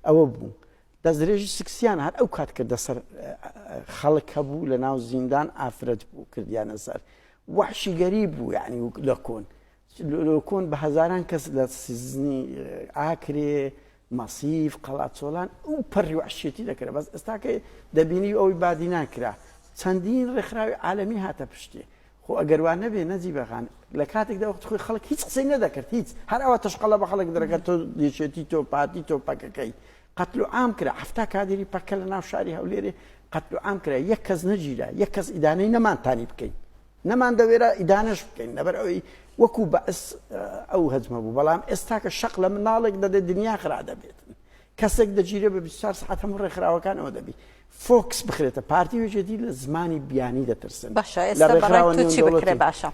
ئەوە بوو دەستدرێژی سکسیان هەر ئەو کات کردە سەر خەڵک هەبوو لە ناو زیندان ئافرەت بوو کردیانە سەر وحشیگەری بوو یعنی لە کۆن لە کۆن بە هەزاران کەس لە سیزنی ئاکرێ مەسیف قەڵاچۆلان ئەو پەڕی وحشێتی دەکرا بەس ئێستاکە دەبینی ئەوی بادینان کرا چەندین ڕێکخراوی عالەمی هاتە پشتی خۆ ئەگەر وا نەبێ نەجیبە خان لە کاتێکدا وەخت خۆی خەڵک هیچ قسەی نەدەکرد هیچ هەر ئەوە تەشقەڵە بە خەڵک دەرەکە تۆ یەکێتی تۆ پارتی تۆ پەکەکەی قەتل و عام کرا حەفتا کادیری پەکە لە ناو شاری هەولێرێ قەتل و عام کرا یەک کەس نەگیرا یەک کەس ئیدانەی نەمانتانی بکەین نەمان دەوێرا ئیدانەش بکەین لەبەر ئەوەی وەکو بەعس ئەو هەجمە بوو بەڵام ئێستاکە شەق لە مناڵێک دەدێت دنیا خرا دەبێت کەسێک دەگیرێ بە 24 سەعات هەموو ڕێکخراوەکانەوە دەبی فۆکس بخرێتە پارتی و یەکێتی لە زمانی بیانی دەترسن باشە ئێستا بەڕای تۆ چی بکرێ باشە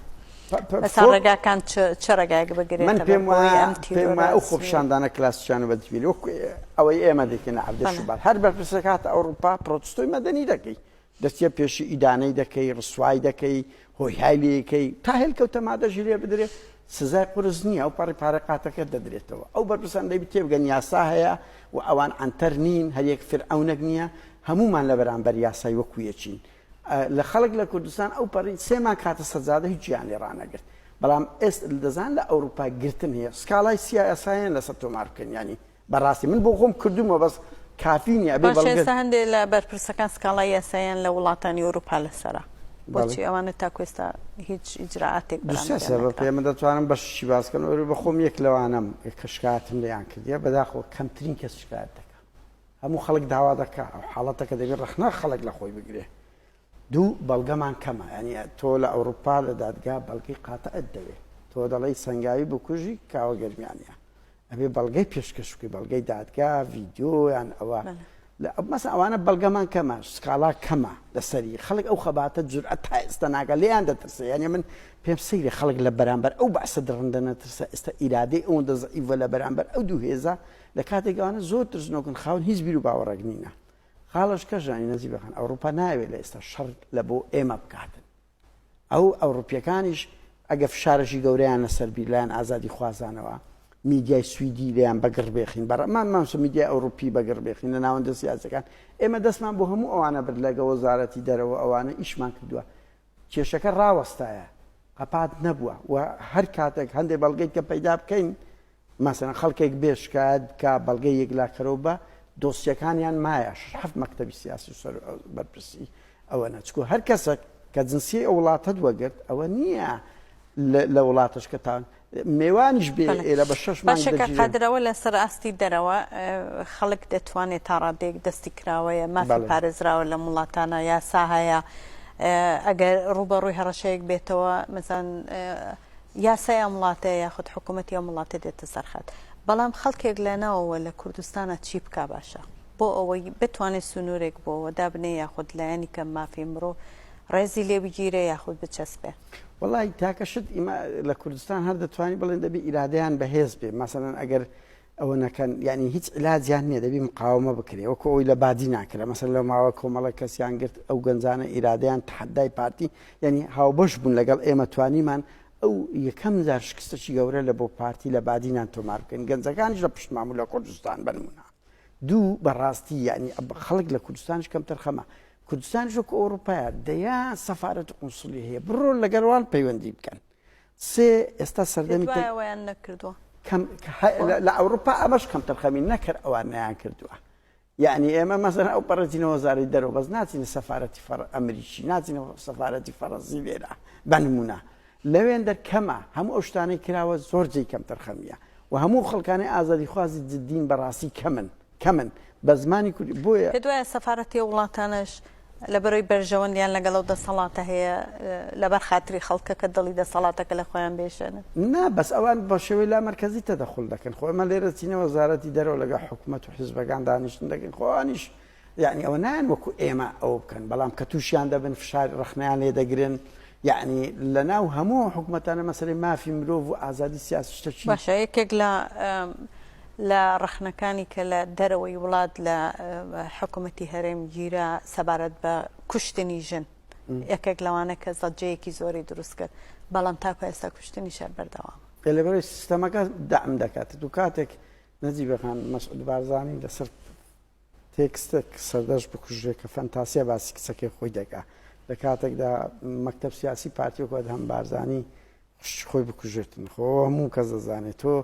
ئێستا ڕێگاکان چ ڕێگایەک بگرێتە من پێم وایە پێم وایە ئەو خۆپیشاندانە کلاسیکیانە بە دەبین وەکو ئەوەی ئێمە دەکەین لە عەبدە شوبات هەر بەرپرسێک هاتە ئەوروپا پرۆتستۆی مەدەنی دەکەی دەچیە پێشی ئیدانەی دەکەی ڕسوای دەکەی هۆیهای لێکەی تا هێلکەوتە مادەژی لێ بدرێ سزای قورس نییە ئەو پەڕی پارە قاتەکە دەدرێتەوە ئەو بەرپرسان دەبی تێبگەن یاسا هەیە و ئەوان عەنتەر نین هەر یەک فرعەونەک نییە هەموومان لە بەرامبەر یاسای وەکو یەکین لە خەڵک لە کوردستان ئەو پەڕی سێ مانگ هاتە سەجادە هیچ گیان لێ ڕانەگرت بەڵام ئێست دەزان لە ئەوروپا گرتن هەیە سکاڵای سیاسایان لەسەر تۆمار بکەن ینی بەڕاستی من بۆ خۆم کردومە بەس کافی نیە ئەبێ باشە ئێستا هەندێک لە بەرپرسەکان سکاڵای یاساییان لە وڵاتانی ئەوروپا لەسەرە بۆچی ئەوانە تاکو ئێستا هیچ ئیجرائاتێک دوسێ سەبەب پێ من دەتوانم بەشی باس کەم ئەوری بە خۆم یەک لەوانەم کە شکایەتم لێیان کردیە بەداخەوە کەمترین کەس شکایەت دەکا هەموو خەڵک داوا دەکا ئەو حاڵەتەکە دەبێت ڕەخنە خەڵک لە خۆی بگرێ دوو بەڵگەمان کەمە یانی تۆ لە ئەوروپا لە دادگا بەڵگەی قاتعت دەوێ تۆ دەڵێی سەنگاوی بکوژی کاوە گەرمیانە ئەبێ بەڵگەی پێشکەش بکەی بەڵگەی دادگا ڤیدیۆ یان ئەوە مەسە ئەوانە بەڵگەمان کەمە سکاڵا کەمە لەسەری خەڵک ئەو خەباتە جورئەت تا ئێستا ناکە لێیان دەترسێ یعنی من پێم سەیرە خەڵک لە بەرامبەر ئەو بەعسە دڕندە نەترسە ئێستا ئیرادەی ئەوەندە زەعیفە لە بەرامبەر ئەو دوو هێزە لە کاتێک ئەوانە زۆر ترسنۆکن خاوەن هیچ بیر و باوەڕێک نینە خاڵەش کەژانی نەجیبە خان ئەوڕوپا ناوێ لە ئێستا شەڕ لە بۆ ئێمە بکاتن ئەو ئەوڕوپیەکانیش ئەگە فشارەشی گەورەیان لەسەر بیر لایەن ئازادی خوازانەوە میدیای سویدی لێیان بەگڕ بێخین بەڕەمان مامسە میدیای ئەوروپی بەگڕ بێخین لە ناوەندە سیاسەکان ئێمە دەستمان بۆ هەموو ئەوانە برد لەگە وەزارەتی دەرەوە ئەوانە ئیشمان کردووە کێشەکە ڕاوەستایە قەپات نەبووە و هەر کاتێک هەندێک بەڵگەی کە پەیدا بکەین مەسەلەن خەڵکێک بێ شکایەت بکا بەڵگەی یەکلاکەرەوە بە دۆسیەکانیان مایە شەش حەفت مەکتەبی سیاسی و سەر بەرپرسی ئەوە نەچکو هەر کەسێک کە جنسیەی ئەو وڵاتەت وەگرت ئەوە نییە لە وڵاتەش کە تاوان مێوانیش بێ ئێرە بە شەش مانگ باشە کاک دەگیرێن. قادر ئەوە لەسەر ئاستی دەرەوە خەڵک دەتوانێت تا ڕادەیەک دەستی کراوەیە مافی بەڵێ. پارێزراوە لەم وڵاتانە یاسا هەیە ئەگەر ڕووبەڕووی هەڕەشەیەک بێتەوە مەسەن یاسای ئەم وڵاتە یاخود حکوومەتی ئەم وڵاتە دێتە سەر خەت. بەڵام خەڵکێک لە ناوەوە لە کوردستانا چی بکا باشە؟ بۆ ئەوەی بتوانێ سنوورێک بۆ ئەوە دابنێ یاخود لایەنی کەم مافی مرۆ. ڕێزی لێ بگیرێ یاخود بچەسپێ؟ وەڵی تاکە شت ئیمە لە کوردستان هەر دەتوانانی بڵێن دەبی ئیرادەیان بەهێز بێ مەسەلەن ئەگەر ئەوە نەکەن یعنی هیچ علاجیان نییە دەبی مقاومە بکرێ وەکو ئەوی لە بادی ناکرێ مەسەلەن لەو ماوە کۆمەڵە کەسیان گرت ئەو گەنجانە ئیرادەیان تەحەدای پارتی یعنی هاوبەش بوون لەگەڵ ئێمە توانیمان ئەو یەکەم جار شکستەکی گەورە لە بۆ پارتی لە بادینان تۆمار بکەین گەنجەکانیش لە پشتمان بوو لە کوردستان بەنمونە دوو بەڕاستی یعنی خەڵک لە کوردستانش کەمتەرخەمە کوردستانیش وەکو ئەوروپایە دەیان سەفارەت و قونسڵی هەیە بڕۆ لەگەڵوان پەیوەندی بکەن سێ ئێستا سەردەمی ئەویان نەکردووە لە ئەوروپا ئەمەش کەمتەرخەمی نەکرد ئەوان نیان کردووە یعنی ئێمە مەسەن ئەو پەڕەتینەوە زاری دەرەوە بەس ناچینە سەفاەتی فەر ئەمریکی ناچینە سەفاەتی فەڕەنسی لێرە بە نمونە لەوێندەر کەمە هەموو ئەو شتانەی کراوە زۆر جێی کەمتەرخەمیە و هەموو خەڵکانی ئازادیخوازی جدین بەڕاستی کەمن کەمن بە زمانی کوردی بۆیە. پێت وایە سەفارەتی ئەو وڵاتانەش لەبەرەوەی بەرژەوەندیان لەگەڵ ئەو دەسەڵاتە هەیە لەبەر خاتری خەڵکەکە دڵی دەسەڵاتەکە لە خۆیان بێشێنن؟ نا بەس ئەوان بە شێوەی لا مەرکەزی تەدەخول دەکەن خۆ ئێمە لێرە چینە وەزارەتی دەرەوە لەگەڵ حکومەت و حیزبەکان دانیشتن دەکەین خۆ ئەوانیش یەعنی ئەوە نایەن وەکو ئێمە ئەوە بکەن بەڵام کە تووشیان دەبن فشار ڕەخنەیان لێ دەگرن یەعنی لەناو هەموو حکومەتانە مەسەلەی مافی مرۆڤ و ئازادی سیاسی شتەکی باشە یەکێک لە لە ڕەخنەکانی کە لە دەرەوەی وڵات لە حکوومەتی هەرێم گیرا سەبارەت بە کوشتنی ژن یەکێک لەوانە کە زەجەیەکی زۆری دروست کرد بەڵام تاکو ئێستا کوشتنی شەر بەردەوامە. لەبەرەی سیستەمەکە دەعم دەکات و کاتێک نەجیبە خان مەسعود بارزانی لەسەر تێکستێک سەردەشت بکوژرێ کە فەنتاسیا باسی کچەکەی خۆی دەکا لە کاتێکدا مەکتەب سیاسی پارتی وەکو ئەدهەم بارزانی خوشکی خۆی بکوژێتن خۆ هەموو کەس دەزانێت تۆ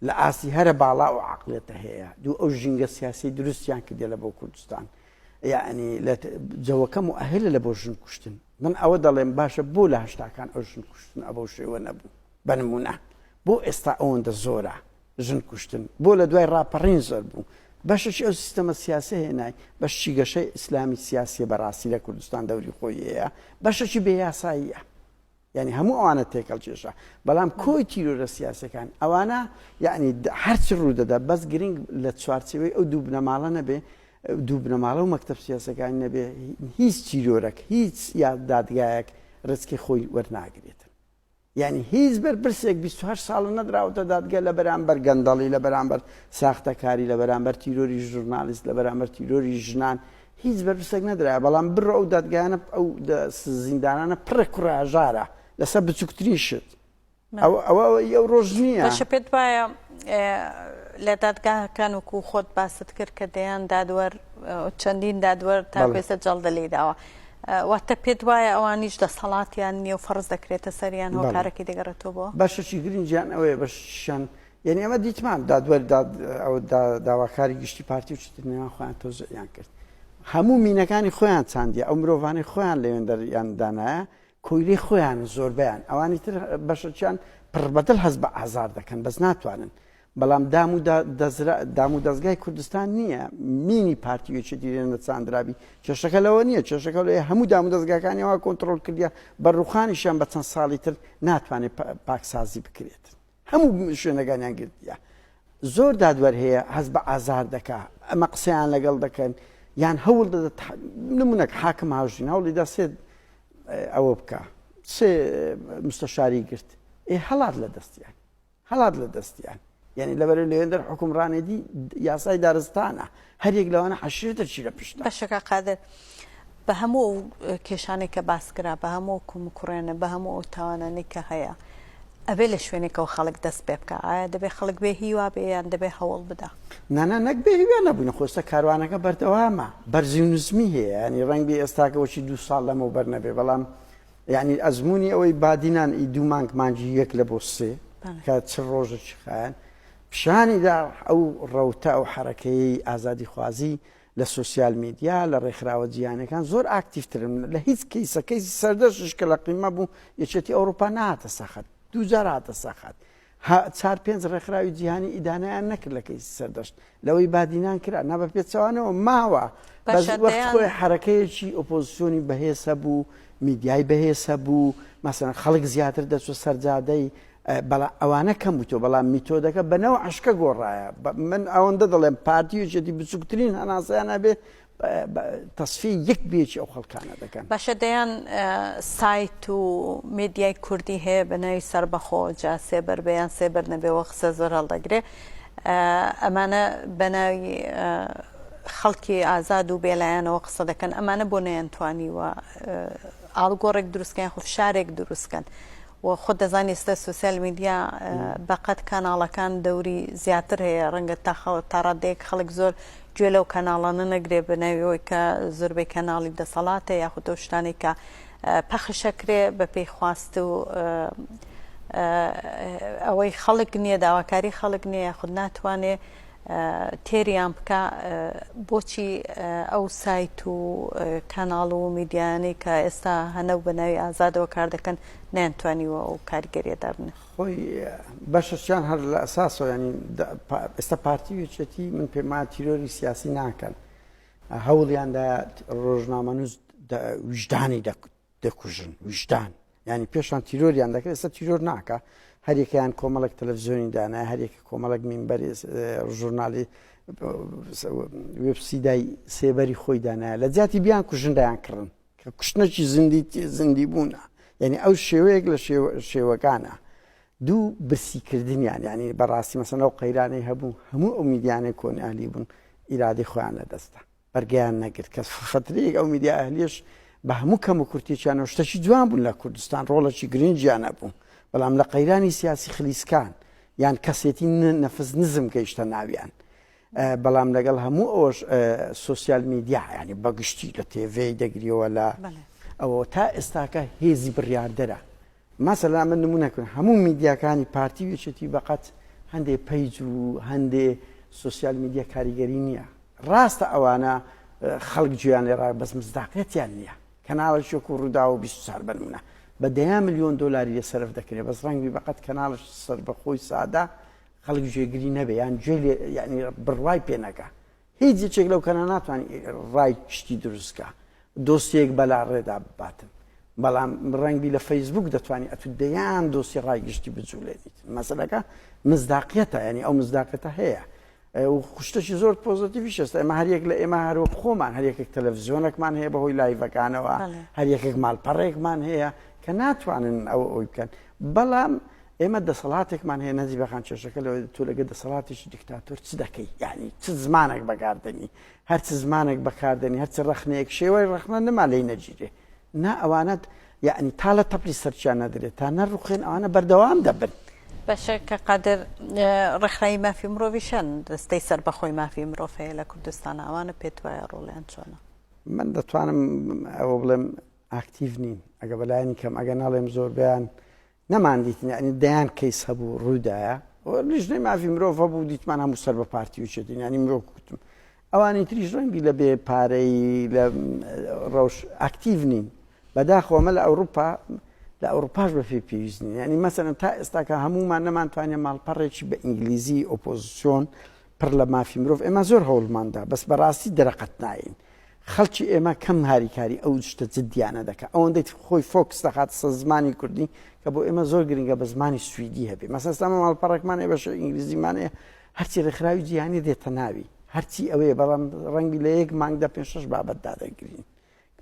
لە ئاستی هەرە باڵا و عقلێتە هەیە دوو ئەو ژینگە سیاسی دروستیان کردێ لە بۆ کوردستان یعنی لە جەوەکەم و ئەهلە لە بۆ ژن کوشتن من ئەوە دەڵێم باشە بۆ لە هەشتاکان ئەو ژن کوشتن ئەبەو شێوە نەبوو بە نمونە بۆ ئێستا ئەوەندە زۆرە ژن کوشتن بۆ لە دوای ڕاپەڕین زۆر بوو؟ بەشێکی ئەو سیستەمە سیاسیە هێنای، بەشکی گەشەی ئیسلامی سیاسیە بەڕاستی لە کوردستان دەوری خۆی هەیە، بەشێکی بێ یاساییە. یعنی هەموو ئەوانە تێکەڵ کێشە بەڵام کۆی تیرۆرە سیاسەکان ئەوانە یعنی هەرچی ڕوودەدا بەس گرنگ لە چوارچێوەی ئەو دوو بنەماڵە نەبێ دوو بنەماڵە و مەکتەب سیاسەکان نەبێ هیچ تیرۆرەک هیچ یا دادگایەک ڕێچکەی خۆی وەرناگرێتن. یانی هیچ بەرپرسێک 28 ساڵە نەدراوەتە دادگە لە بەرامبەر گەندەڵی لە بەرامبەر ساختەکاری لە بەرامبەر تیرۆری ژورنالیست لە بەرامبەر تیرۆری ژنان هیچ بەرپرسێک نەدرایە بەڵام بڕۆ ئەو دادگایانە ئەو زیندانانە پڕە کوڕە هەژارە لەسەر بچووکترین شت ئەوە ئەوە ئەو ڕۆژ نییە. باشە پێت وایە لە دادگاکان وەکو خۆت باست کرد کە دەیان دادوەر چەندین دادوەر تاکو ئێستا جەڵدە لێی داوە واتە پێت وایە ئەوانیش دەسەڵاتیان نییە و فەرز دەکرێتە سەریان هۆکارەکەی دەگەڕێتەوە بۆ؟ بەشێکی گرنگیان ئەوەیە بەشیان یعنی ئەمە دیتمان دادوەر داواکاری گشتی پارتی و چیتر نێوان خۆیان تەوزیعیان کرد هەموو مینەکانی خۆیان چاندیە ئەو مرۆڤانەی خۆیان لەوێن دەریان دانایە کۆیلەی خۆیان زۆربەیان ئەوانی تر بەشەکیان پڕ بەدڵ هەست بە ئازار دەکەن بەس ناتوانن بەڵام دام و دام و دەزگای کوردستان نییە مینی پارتی و یەکێتی لێ نەچاندرابی کێشەکە لەوە نییە کێشەکە لەوەیە هەموو دام و دەزگاکانی وا کۆنتڕۆڵ کردیە بە ڕوخانیشیان بە چەند ساڵی تر ناتوانێت پاکسازی بکرێت هەموو شوێنەکانیان گرتیە زۆر دادوەر هەیە هەست بە ئازار دەکا ئەمە قسەیان لەگەڵ دەکەن یان هەوڵ دەدات نمونەک حاکم هاوژین هەوڵی دا سێ ئەوە بکە سێ مستەشاری گرت ئێ هەڵات لە دەستیان هەڵات لە دەستیان یعنی لەبەر لەوێندەر حکومڕانێتی یاسای دارستانە هەریەک لەوانە عەشیرەتە چی لە پشتە. باشە کاک قادر بە هەموو ئەو کێشانەی کە باس کرا بە هەموو ئەو کەموکوڕیانە بە هەموو ئەو تاوانانەی کە هەیە ئەبێ لە شوێنێکەوە خەڵک دەست پێ بکا ئایا دەبێ خەڵک بێ هیوا بێ یان دەبێ هەوڵ بدا؟ نانا نەک بێ هیوا نەبووین خۆ ئێستا کاروانەکە بەردەوامە بەرزی و نزمی هەیە یانی ڕەنگبێ ئێستاکە وەکی دوو ساڵ لەمەوبەر نەبێ بەڵام یانی ئەزموونی ئەوەی بادینان ئی دوو مانگ مانگی یەک لە بۆ سێ کە چ ڕۆژێکی خایەن پیشانی دا ئەو ڕەوتە ئەو حەرەکەیەی ئازادیخوازی لە سۆسیال میدیا لە ڕێکخراوە جیهانیەکان زۆر ئاکتیڤترن لە هیچ کەیسە کەیسی سەردەشتیش کە لە قیمە بوو یەکێتی ئەوروپا نەهاتە سەخەت دووجار هاتە سەخەت چار پێنج ڕێکخراوی جیهانی ئیدانەیان نەکرد لە کەیسی سەردەشت لەوەی بادینان کرا نا بە پێچەوانەوە ماوە بەس وەخت خۆی حەرەکەیەکی ئۆپۆزیسیۆنی بەهێز هەبوو میدیای بەهێز هەبوو مەسەن خەڵک زیاتر دەچوو سەرجادەی بەڵام ئەوانە کەم بووتەوە بەڵام میتۆدەکە بە نەوە عشکە گۆڕایە من ئەوەندە دەڵێم پارتی یەکێتی بچووکترین هەناسەیان هەبێ. تەسفیەی یەک بەیەکی ئەو خەڵکانە دەکەن. باشە دەیان سایت و مێدیای کوردی هەیە بە ناوی سەربەخۆ جا سێبەر بێ یان سێبەر نەبێ وە قسە زۆر هەڵدەگرێ ئەمانە بە ناوی خەڵکی ئازاد و بێلایەنەوە قسە دەکەن ئەمانە بۆ نەیانتوانیوە ئاڵوگۆڕێک دروستکەن یاخود فشارێک دروستکەن و خۆت دەزانی ئێستا سۆسیال میدیا بەقەد کەناڵەکان دەوری زیاتر هەیە ڕەنگە تا تاڕادەیەک خەڵک زۆر گوێ لەو کەناڵانە نەگرێ بە ناوی ئەوەی کە زۆربەی کەناڵی دەسەڵاتە یاخود ئەو شتانەی کە پەخشەکرێ بە پێی خواست و ئەوەی خەڵک نییە داواکاری خەڵک نییە یاخود ناتوانێ تێریان بکا بۆچی ئەو سایت و کەناڵ و میدیایانەی کە ئێستا هەنە و بە ناوی ئازادەوە کار دەکەن نەیانتوانیوە ئەو کاریگەریە دابنێن؟ خۆی بەشەکیان هەر لە ئەساسەوە ینی ئێستا پارتی و یەکێتی من پێم وایە تیرۆری سیاسی ناکەن هەوڵیاندا ڕۆژنامەنووس ویژدانی دەکوژن ویژدان یانی پێشان تیرۆریان دەکرد ئێستا تیرۆر ناکە هەریەکەیان کۆمەڵێک تەلەڤزیۆنی دانا هەریەکە کۆمەڵێک مینبەری ژورنالی وێبسیدای سێبەری خۆی دانایە لە جیاتی بیان کوژن دایان کڕن کە کوشتنەکی زیندی زیندی بوونە یعنی ئەو شێوەیەک لە شێوەکانە دوو برسیکردنیان یعنی بەڕاستی مەسەن ئەو قەیرانەی هەبوو هەموو ئەو میدیانەی کۆن ئەهلی بوون ئیرادەی خۆیان لەدەستدا بەرگەیان نەگرت کە فەترەیەک ئەو میدیا ئەهلیەش بە هەموو کەم و کورتێکیانەوە شتەکی جوان بوون لە کوردستان ڕۆڵێکی گرنگیان هەبوو بەڵام لە قەیرانی سیاسی خلیسکان یان کەسێتی نەفس نزم گەیشتە ناویان بەڵام لەگەڵ هەموو ئەوەش سوسیال میدیا ینی بەگشتی لە تێڤی دەگریەوە لە ئەوە تا ئێستاکە هێزی بڕیاردەرە مەسەلا من نمونە کەم هەموو میدیاکانی پارتی و یەکێتی بەقەت هەندێ page و هەندێ سۆسیال میدیا کاریگەری نییە ڕاستە ئەوانە خەڵک گوێیان لێ ڕا بەس مزداقیەتیان نییە کەناڵێکی وەکو ڕووداو و 24 بەنمونە بە دەیان ملیۆن دۆلاری لێ سەرف دەکرێت بەس ڕەنگی بەقەت کەناڵش سەربەخۆی سادە خەڵک گوێگری نەبێ یان گوێ لێ یعنی بڕوای پێ نەکا هیچ یەکێک لەو کەنە ناتوانانی ڕای شتی دروستکە دۆسیەک بەلا ڕێدا بباتن بەڵام ڕەنگبی لە فەیسبوک دەتوانانی ئەتو دەیان دۆسی ڕای گشتی بجوولێنیت مەسلەکە مزداقیەتە ینی ئەو مزداقەتە هەیە شتەکی زۆر پۆزتیویش ئێستا ئێمە هەریەک لە ئێمە هەروەک خۆمان هەریەکێک تەلەڤزیۆنێکمان هەیە بەهۆی لایڤەکانەوە هەریەکێک ماڵپەڕێکمان هەیە کە ناتوانن ئەوە ئەوی بکەن بەڵام ئێمە دەسەڵاتێکمان هەیە نەجیبە خان کێشەکە لەوەی تۆ لەگە دەسەڵاتێکی دیکتاتۆر چ دەکەی یعنی چ زمانێک بەکاردێنی هەر چ زمانێک بەکاردێنی هەرچ ڕەخنەیەک شێوەی ڕەخنە نەما لێی نەگیرێ نا ئەوانەت یعنی تا لە تەپلی سەرچیان نەدرێت تا نەڕوخێن ئەوانە بەردەوام دەبن. باشە کە قادر ڕێکخراوی مافی مرۆڤیش هەن دەستەی سەربەخۆی مافی مرۆڤ هەیە لە کوردستان ئەوانە پێت وایە ڕۆڵیان چۆنە؟ من دەتوانم ئەوە بڵێم ئاکتیڤ نین ئەگە بەلایەنی کەم ئەگە ناڵێم زۆربیان نەمان دیتن یعنی دەیان کەیس هەبوو ڕوودایە لیژنەی مافی مرۆڤ هەبوو دیتمان هەموو سەر بە پارتی و چێتین ینی مرۆڤ کوتم ئەوانی تریش ڕەنگی لە بێ پارەی لە ڕەوش ئاکتیڤ نین بەداخەوە ئەمە لە ئەوروپا لە ئەوروپاش بە پێی پێویست نین ینی مەسەلەن تا ئێستاکە هەمومان نەمانتوانێ ماڵپەڕێکی بە ئینگلیزی ئۆپۆزیسیۆن پڕ لە مافی مرۆڤ ئێمە زۆر هەوڵماندا بەس بەڕاستی دەرەقەت ناین خەڵکی ئێمە کەم هاریکاری ئەو شتە جدیانە دەکا ئەوەندەی خۆی focus دەخاتە سەر زمانی کوردی کە بۆ ئێمە زۆر گرنگە بە زمانی سویدی هەبێ مەسەلەن ئێستا ئەمە ماڵپەڕێکمان هەیە بەشە ئینگلیزیمان هەیە هەرچی ڕێکخراوی جیهانی دێتە ناوی هەرچی ئەوەیە بەڵام ڕەنگی لە یەک مانگدا پێ شەش بابەت دادەگرین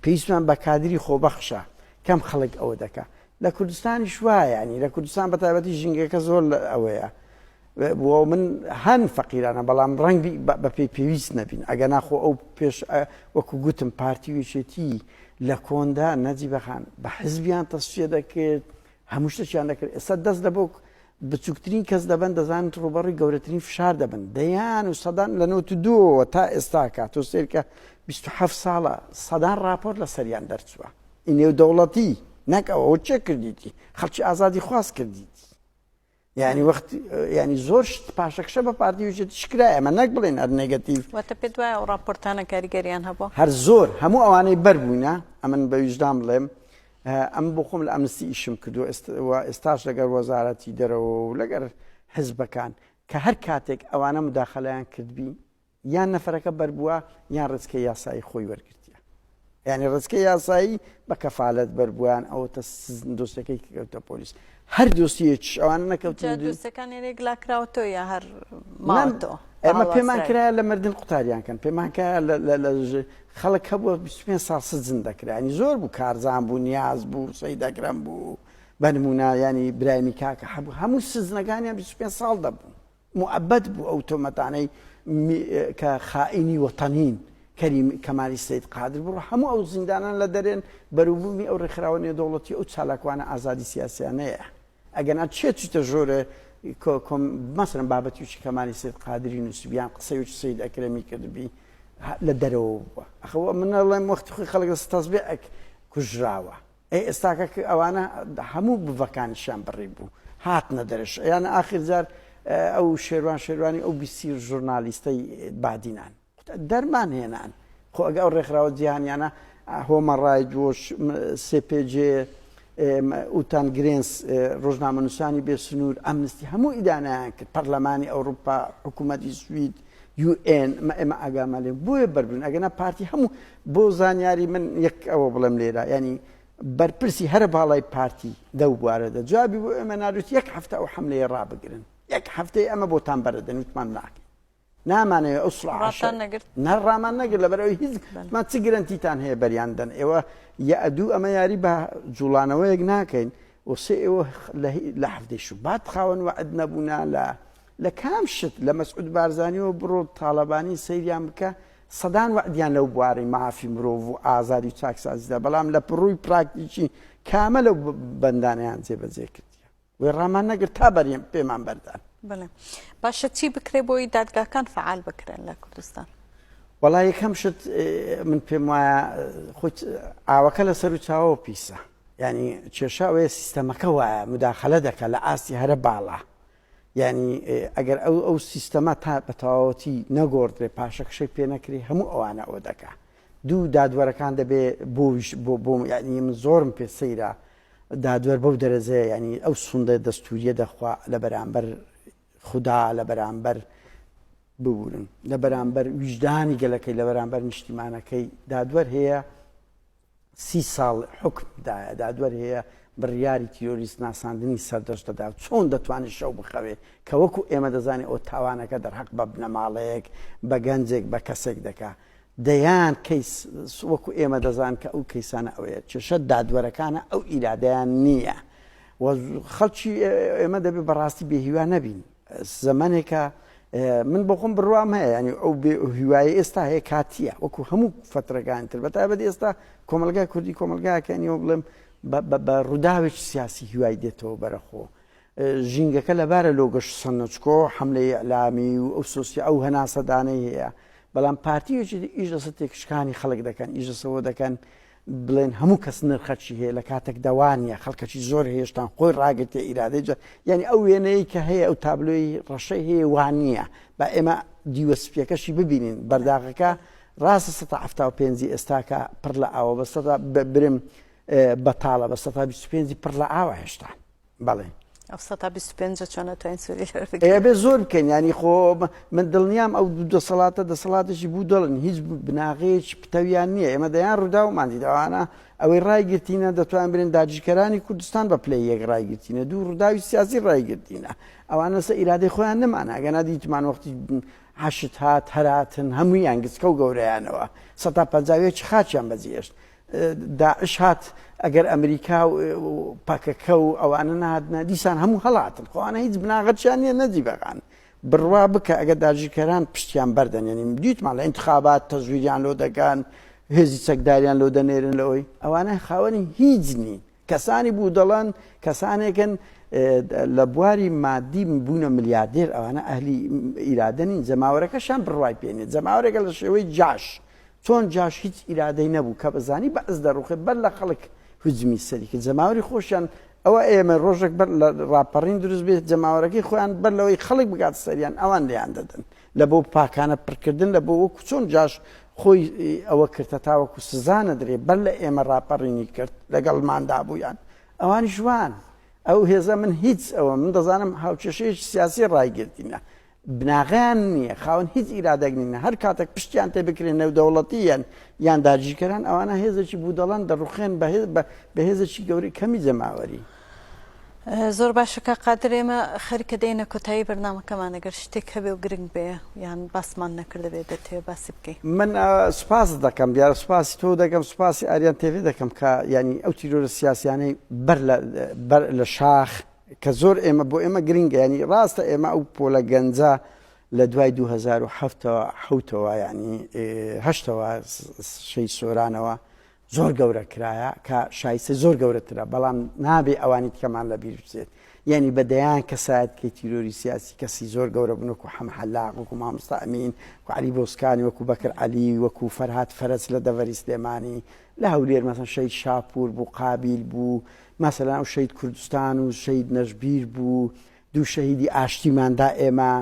پێویستمان بە کادری خۆبەخشە کەم خەڵک ئەوە دەکا لە کوردستانیش وایە ینی لە کوردستان بە تایبەتی ژینگەکە زۆر لە ئەوەیە بۆ من هەن فەقیرانە بەڵام ڕەنگی بە پێی پێویست نەبین ئەگە ناخۆ ئەو پێش وەکو گوتم پارتی ویچێتی لە کۆندا نەجیبە خان بە حزبیان تەسفیە دەکرد هەموو شتێکیان دەکرد ئێستا دەست لە بۆ بچووکترین کەس دەبن دەزانن ڕووبەڕووی گەورەترین فشار دەبن دەیان و سەدان لە نۆت و دووەوە تا ئێستاکە تۆ سێرکە 27 ساڵە سەدان راپۆرت لە سەریان دەرچووە نێودەوڵەتی نەک ئەوە چێ کردیتی خەڵکی ئازادی خواست کردیتی یعنی وەخت یعنی زۆر شت پاشەکشە بە پارتی وچێت شکرا ئەمە نەک بڵێن هەر negative واتە پێت وایە ئەو راپۆرتانە کاریگەریان هەبووە هەر زۆر هەموو ئەوانەی بەربووینە ئەمن بە ویژدان بڵێم ئەم بۆ خۆم لە ئەمنستی ئیشم کردووە و ئێستاش لەگەر وەزارەتی دەرەوە و لەگەر حزبەکان کە هەر کاتێک ئەوانە مداخلەیان کردبی یان نەفەرەکە بەربووە یان ڕێچکەی یاسایی خۆی وەرگرتیە یعنی ڕێچکەی یاسایی بە کەفالەت بەربوویان ئەوە تە دۆسیەکەی کەوتە پۆلیس هەر دۆسیەکیش ئەوانە نەکەوتن دۆسیەکان یەک لاکراوەتەوە یا هەر ماوەتەوە؟ ئێمە پێمان کرایە لە مردن قوتاریان کەن پێمان کرایە لە خەڵک هەبووە 25 ساڵ سجن دەکرا ینی زۆر بوو کارزان بوو نیاز بوو سەید ئەکرەم بوو بە نمونە ینی برایمی کاکە هەبوو هەموو سجنەکانیان 25 ساڵ دەبوو موئەبەد بوو ئەو تۆمەتانەی کە خائینی وەتەنین کەریم کەمالی سەید قادر بڕۆ هەموو ئەو زیندانان لە دەرێن بەروبوومی ئەو ڕێکخراوە نێودەوڵەتی ئەو چالاکوانە ئازادی سیاسیانەیە ئەگەنا چێ چیتە ژۆرێ کۆم مەسەلەن بابەتیوچی کەمالی سەید قادری نووسیبی یان قسەیوچی سەید ئەکرەمی کردبی لە دەرەوە بووە ئەخەوە من ئەڵێم وەختی خۆی خەڵک لە تەزبیعێک کوژراوە ئەی ئێستاکە کە ئەوانە هەموو بڤەکانیشیان بڕی بوو هاتنە دەرش یان ئاخر جار ئەو شێروان شێروانی ئەو بیسی ژورنالیستەی بادینان دەرمان هێنان خۆ ئەگە ئەو ڕێکخراوە جیهانیانە هۆمە ڕایت وۆش CPJ ئوتان گرێنس ڕۆژنامەنووسانی بێ سنوور ئەمنستی هەموو ئیدانیان کرد پەرلەمانی ئەوروپا حکوومەتی سوید UN ئێمە ئاگامان لێ بۆیە بەربن ئەگەنا پارتی هەموو بۆ زانیاری من یەک ئەوە بڵێم لێرە ینی بەرپرسی هەرە باڵای پارتی دەو بوارەدە جوابی بۆ ئێمە ناروت یەک هەفتە ئەو حملەیە ڕابگرن یەک هەفتەی ئەمە بۆتان بەرەدەن وتمان ناکەین نامانەوێ ئەو سڵاحە ڕاتان نەگرت؟ نە ڕامان نەگرت لەبەرئەوەی هیچ ما چ گرەنتیتان هەیە بەریان دەن ئێوە یەدوو ئەمە یاری بە جوڵانەوەیەک ناکەین و سێ ئێوە لە حەفتەی شوبات خاوەن وەعد نەبوونا لە لە کام شت لە مەسعود بارزانیەوە بڕۆ تاڵەبانی سەیریان بکە سەدان وەعدیان لەو بوارەی مافی مرۆڤ و ئازادی و چاکسازیدا بەڵام لە پڕووی پراکتیکی کامە لەو بەندانەیان جێبەجێ کردیە وێ ڕامان نەگرت تا بەریم پێمان بەردان. بەڵێ باشە چی بکرێ بۆی دادگاکان فعال بکرێن لە کوردستان؟ وەڵا یەکەم شت من پێم وایە خۆی ئاوەکە لە سەر و چاوەوە پیسە یعنی کێشە ئەوەیە سیستەمەکە وایە مداخلە دەکە لە ئاستی هەرە باڵا یعنی ئەگەر ئەو ئەو سیستەمە تا بە تەواوەتی نەگۆڕدرێ پاشەکشەی پێ نەکرێ هەموو ئەوانە ئەوە دەکا دوو دادوەرەکان دەبێ بۆ بۆ بۆ یعنی من زۆرم پێ سەیرە دادوەر بەو دەرەجەیە یانی ئەو سوندە دەستوریە دەخوا لە بەرامبەر خودا لە بەرامبەر ببورن لە بەرامبەر ویژدانی گەلەکەی لە بەرامبەر نیشتیمانەکەی دادوەر هەیە سی ساڵ حکم دایە دادوەر هەیە بڕیاری تیرۆریست ناساندنی سەردەشت دەدا چۆن دەتوانێت شەو بخەوێ کە وەکو ئێمە دەزانێت ئەو تاوانەکە دەرحەق بە بنەماڵەیەک بە گەنجێک بە کەسێک دەکا دەیان کەیس وەکو ئێمە دەزان کە ئەو کەیسانە ئەوەیە کێشە دادوەرەکانە ئەو ئیرادەیان نییە و خەڵکی ئێمە دەبێت بەڕاستی بێهیوا نەبین زەمانێکە من بۆ خۆم بڕوام هەیە ینی ئەو بێ هیوای ئێستا هەیە کاتیە وەکو هەموو فترەکان تر بەتایبەت ئێستا کۆمەلگای کوردی کۆمەلگاکەنیەوە بڵێم بە ڕووداوێکی سیاسی هیوای دێتەوە بەرەخۆ ژینگەکە لەبارە لۆ گەشت سەنەچکۆ حەملەی ئیعلامی و ئەو سۆسی ئەو هەناسەدانەی هەیە بەڵام پارتی یەکێتی ئیش لەسەر تێکشکانی خەڵک دەکەن ئیش لەسەوە دەکەن بڵێن هەموو کەس نرخەکی هەیە لە کاتێک دەوانە خەڵکەکی زۆر هێشتان خۆی ڕاگرتێ ئیرادەی جە یعنی ئەو وێنەیە کە هەیە ئەو تابلۆی ڕەشەی هەیە وانە با ئێمە دیوە سپیەکەشی ببینین بەرداغەکە ڕاستە 175 ئێستاکە پڕ لە ئاوە بە سەدا برم بەتاڵە بە 125 پڕ لە ئاوە هێشتا بەڵێ. ئەو سەتا 25 چۆن ئەتوانین سوودی لێ وەربگرین؟ ئێ ئەبێ زۆر بکەین یانی خۆ من دڵنیام ئەو دوو دەسەڵاتە دەسەڵاتێکی بوو دڵن هیچ بناغەیەکی پتەویان نییە ئێمە دەیان ڕووداومان دیت ئەوانە ئەوەی ڕایگرتینە دەتوان برێن داگیرکەرانی کوردستان بە پلەی یەک ڕایگرتینە دوو ڕووداوی سیاسی ڕایگرتینە ئەوانە لەسەر ئیرادەی خۆیان نەمانە ئەگەنا دیتمان وەختی حەشد هات هەراتن هەموویان گچکە و گەورەیانەوە سەتا 51 خاچیان بەجێهێشت داعش هات ئەگەر ئەمریکا و پەکەکە و ئەوانە نهاتنە دیسان هەموو هەڵاتن خۆوانە هیچ بناغەچیان نییە نەجیبەکان بڕوا بکە ئەگەر داگیرکەران پشتیان بەردەن یعنی دیتمان لە انتخابات تەزویریان لۆ دەکەن هێزی چەکداریان لۆ دەنێرن لەوەی ئەوانە خاوەنی هیچ نین کەسانی بوو دەڵەن کەسانێکن لە بواری مادی بوونە ملیاردێر ئەوانە ئەهلی ئیرادە نین جەماوەرەکەشان بڕوای پێنێ جەماوەرێکە لە شێوەی جاش چۆن جاش هیچ ئیرادەی نەبوو کە بەزانی بەعس دەڕوخێ بەر لە خەڵک هجمی سەری کرد جەماوەری خۆشیان ئەوە ئێمە ڕۆژێک بەر لە ڕاپەڕین دروست بێت جەماوەرەکەی خۆیان بەر لەوەی خەڵک بگات سەریان ئەوان لێیان دەدەن لە بۆ پاکانە پڕکردن لە بۆ وەکو چۆن جاش خۆی ئەوە کردە تاوەکو سزا نەدرێ بەر لە ئێمە ڕاپەڕینی کرد لەگەڵماندا بوویان ئەوانیش وان ئەو هێزە من هیچ ئەوە من دەزانم هاوکێشەیەکی سیاسی ڕایگرتینە بناغەیان نییە، خاوەن هیچ ئیرادەک نین، هەر کاتێک پشتیان تێ بکرێن نێودەوڵەتی یان یان داگیرکەران ئەوانە هێزێکی بودەڵەن دەڕوخێن بە هێزێکی گەورەی کەمی جەماوەری. زۆر باشە کاک قادر ئێمە خەریکە دێینە کۆتایی بەرنامەکەمان ئەگەر شتێک هەبێ و گرنگ بێ یان باسمان نەکردبێ دەتەوێ باسی بکەی؟ من سوپاست دەکەم دیارە سوپاسی تۆ دەکەم سوپاسی ئاریان تێڤێ دەکەم کە یانی ئەو تیرۆرە سیاسیانەی بەر لە بەر لە شاخ کە زۆر ئێمە بۆ ئێمە گرنگە ینی ڕاستە ئێمە ئەو پۆلە گەنجە لە دوای 2007ەوە حوتەوە ینی هەشتەوە شەی سۆرانەوە زۆر گەورە کرایە کە شایستەی زۆر گەورەترە بەڵام نابێ ئەوانی دیکەمان لە بیر بچێت یعنی بە دەیان کەسایەتکەی تیرۆری سیاسی کەسی زۆر گەورە بوون وەکو حەمە حەلاق وەکو مامۆستا ئەمین وەکو عەلی بۆسکانی وەکو بەکر عەلی وەکو فەرهاد فەرەج لە دەڤەری سلێمانی لە هەولێر مەسەن شەهید شاپور بوو قابیل بوو مەسەلەن ئەو شەهید کوردستان و شەهید نەژبیر بوو دوو شەهیدی ئاشتیمان دا ئێمە،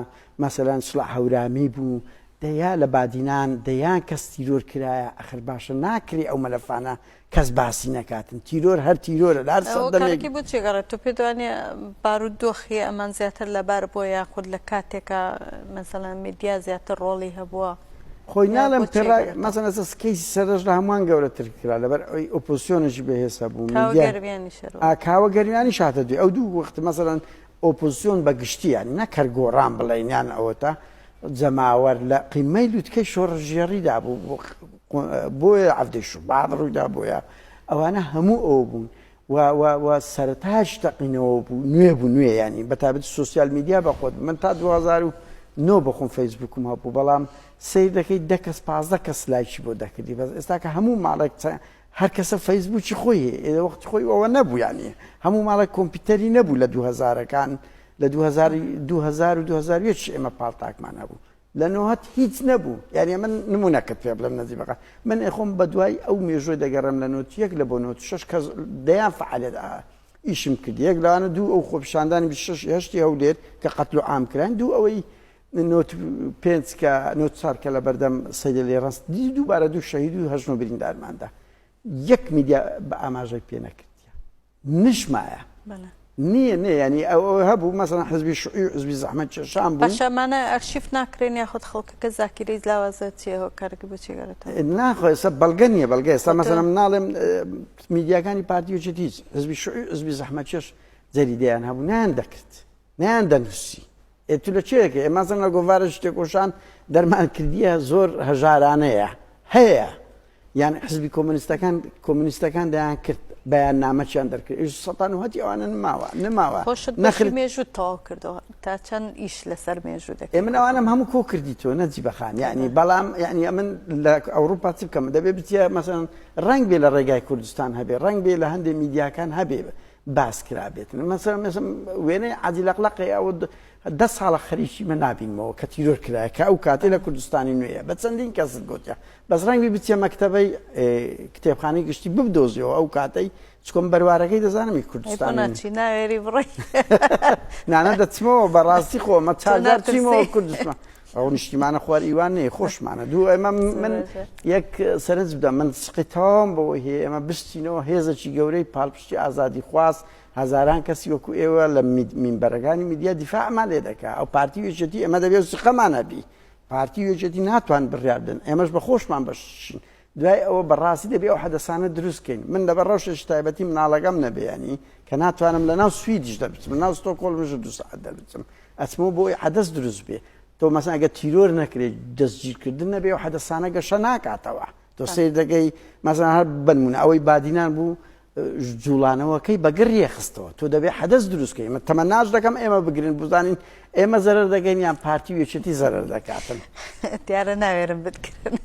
مەسەلەن سڵاح هەورامی بوو، دەیا لە بادینان دەیان کەس تیرۆر کرایە، ئەخر باشە ناکرێ ئەو مەلەفانە کەس باسی نەکاتن، تیرۆر هەر تیرۆرە لە هەر سەردەمێک. هۆکارەکەی بۆ چی گەڕێت؟ تۆ پێت وانیە بارودۆخی ئەمان زیاتر لەبار بووە یاخود لە کاتێکا مەسەلەن میدیا زیاتر ڕۆڵی هەبووە؟ خۆی ناڵێم پێڕا مەسەلەن ئێستا کەیسی سەردەشت لە هەمووان گەورەتر کرا لەبەر ئەوەی ئۆپۆزسیۆنێکی بەهێز هەبوو کاوە میدیا گەرمیانیش هەر ئا کاوە گەرمیانیش هاتە دوێ ئەو دوو وەخت مەسەلەن ئۆپۆزسیۆن بە گشتی یانی نەک هەر گۆڕان بڵێین یان ئەوەتا جەماوەر لە قیمەی لوتکەی شۆڕشگێڕیدا بوو بۆیە عەڤدەی شوبات ڕوویدا بۆیە ئەوانە هەموو ئەوە بوون و و و سەرەتاش تەقینەوە بوو نوێ بوو نوێ ینی بە تایبەت سۆسیال میدیا بە خۆت من تا 2009 بەخۆم فەیسبوکم هەبوو بەڵام سیر دەکەی دە کەس 15 کەس لایکی بۆ دەکردی بەس ئێستا کە هەموو ماڵێک هەر کەسە فەیسبوکی خۆی هەیە وەختی خۆی ئەوە نەبوو ینی هەموو ماڵێک کۆمپیوتەری نەبوو لە 2000ەکان لە 2000 و 2001 ئێمە پاڵتاکمان هەبوو لە نۆهەت هیچ نەبوو یانی من نمونەکەت پێ بڵێم نەجیبەکە من ئەخۆم بە دوای ئەو مێژووی دەگەڕێم لە نۆت یەک لە بۆ نۆت شەش کەس دەیان فعالێت ئیشم کرد یەک لەوانە دوو ئەو خۆپیشاندانی شەش هەشتی هەولێر کە قەتل و عام کران دوو ئەوەی نۆت پێنج کە نۆت چوار کە لە بەردەم سەیدە ڕاست دی دووبارە دوو شەهید و هەشت نۆ بریندارماندا یەک میدیا بە ئاماژەی پێ نەکردیە نشمایە نییە نێ ینی ئەو هەبوو مەسەن حزبی شوعی و حزبی زەحمەت کێشان بوو باشە ئەمانە ئەرشیف ناکرێن یاخود خەڵکەکە زاکیرەی لاوازە چیە هۆکارەکە بۆ چی گەڕێتەوە؟ ناخۆ ئێستا بەڵگە نییە بەڵگە ئێستا مەسەلەن من ناڵێم میدیاکانی پارتی و یەکێتی هیچ حزبی شوعی و حزبی زەحمەتکێش جەریدەیان هەبوو نایان دەکرد نایان دەنووسی ئێ تو لە چێەکە ئێمە مەسەلەن لە گۆڤارێکی تێکۆشان دەرمان کردیە زۆر هەژارانەیە هەیە یان حزبی کۆمۆنیستەکان کۆمۆنیستەکان دەیان کرد بەیان نامەچیان دەرکرد ئیش سەتان و هەتی ئەوانە نماوە نماوە خۆشت بەشی مێژوو تەواو کردەوە تا چەند ئیش لەسەر مێژوو دەکەی؟ ئێ من ئەوانەم هەموو کۆ کردی تۆ نەجیبە خان یعنی بەڵام یعنی ئەمن لە ئەوروپا چ بکەم دەبێ بچیە مەسەن ڕەنگ بێ لە ڕێگای کوردستان هەبێ ڕەنگ بێ لە هەندێ میدیاکان هەبێ باس کرابێتن مەسەن مەسەن وێنەی عادیلەقلەقی ئەوە دە ساڵە خەریکی مە نابینمەوە کە تیرۆر کرایە کە ئەو کاتەی لە کوردستانی نوێیە بە چەندین کەست گوتیە بەس ڕەنگی بچیە مەکتەبەی کتێبخانەی گشتی ببدۆزیەوە ئەو کاتەی چکۆم بەروارەکەی دەزانم ی کوردستان ناچی ناوێری بڕۆی نانە دەچمەوە بەڕاستی خۆمە چاجار چیمەوە کوردستان ئەو نیشتیمانە خوار ئیوان نیە خۆشمانە دوو ئێمە من یەک سەرنج بدەم من سقی تەواوم بەوە هەیە ئێمە بشتینەوە هێزێکی گەورەی پاڵپشتی ئازادی خواست هەزاران کەسی وەکو ئێوە لە مینبەرەکانی میدیا دیفاعمان لێ دەکا ئەو پارتی و یەکێتی ئێمە دەبێت سقەمان هەبی پارتی و یەکێتی ناتوان بڕیار بدەن ئێمەش بە خۆشمان بەشین دوای ئەوە بەڕاستی دەبێ ئەو حەدەسانە دروست کەین من لەبەر ڕەوشێکی تایبەتی مناڵەکەم نەبێ ینی کە ناتوانم لە ناو سویدیش دەربچم ناو ستۆکۆڵمش دو ساعت دەربچم ئەچمەوە بۆ ئەوەی حەدەس دروست بێ تۆ مەسەن ئەگەر تیرۆر نەکرێت دەستگیرکردن نەبێ و حەدەسانە گەشە ناکاتەوە تۆ سیر دەکەی مەسەن هەر بنمونە ئەوەی بادینان بوو جوڵانەوەکەی بە گڕ یەخستەوە تۆ دەبێ حەدەس دروست کەی من تەمەناش دەکەم ئێمە بگرن بزانین ئێمە زەرەر دەگەین یان پارتی و یەکێتی زەرەر دەکاتن دیارە ناوێرم بتگرن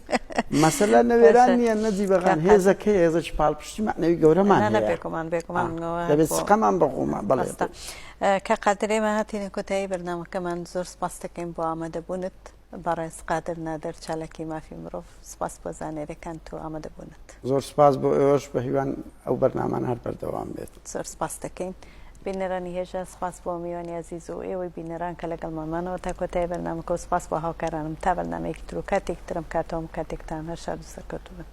مەسەلە نەوێران نییە نەجی بەغان هێزەکەی هێزەکی پاڵپشتی مەعنەوی گەورەمان هەیە بێگومان بێگومان دەبێت سقەمان بەخۆمان بەڵێ کاک قادر ئێمە هاتینە کۆتایی بەرنامەکەمان زۆر سپاس دەکەین بۆ ئامادەبوونت بەڕێز قادر نادر چالاکی مافی مرۆڤ سپاس بۆ زانیاریەکانت و ئامادەبوونت. زۆر سپاس بۆ ئێوەش بەهیوان ئەو بەرنامانە هەر بەردەوام بێت. زۆر سپاست دەکەین. بینەرانی هێژا سپاس بۆ میوانی ئازیز و ئێوەی بینەران کە لەگەڵمان مانەوە تا کۆتایی بەرنامەکە و سپاس بۆ هاوکارانم تا بەرنامەیەکی تر و کاتێکی ترم کاتەوەم کاتێکتان هەر شاد و سەرکەوتوو بن.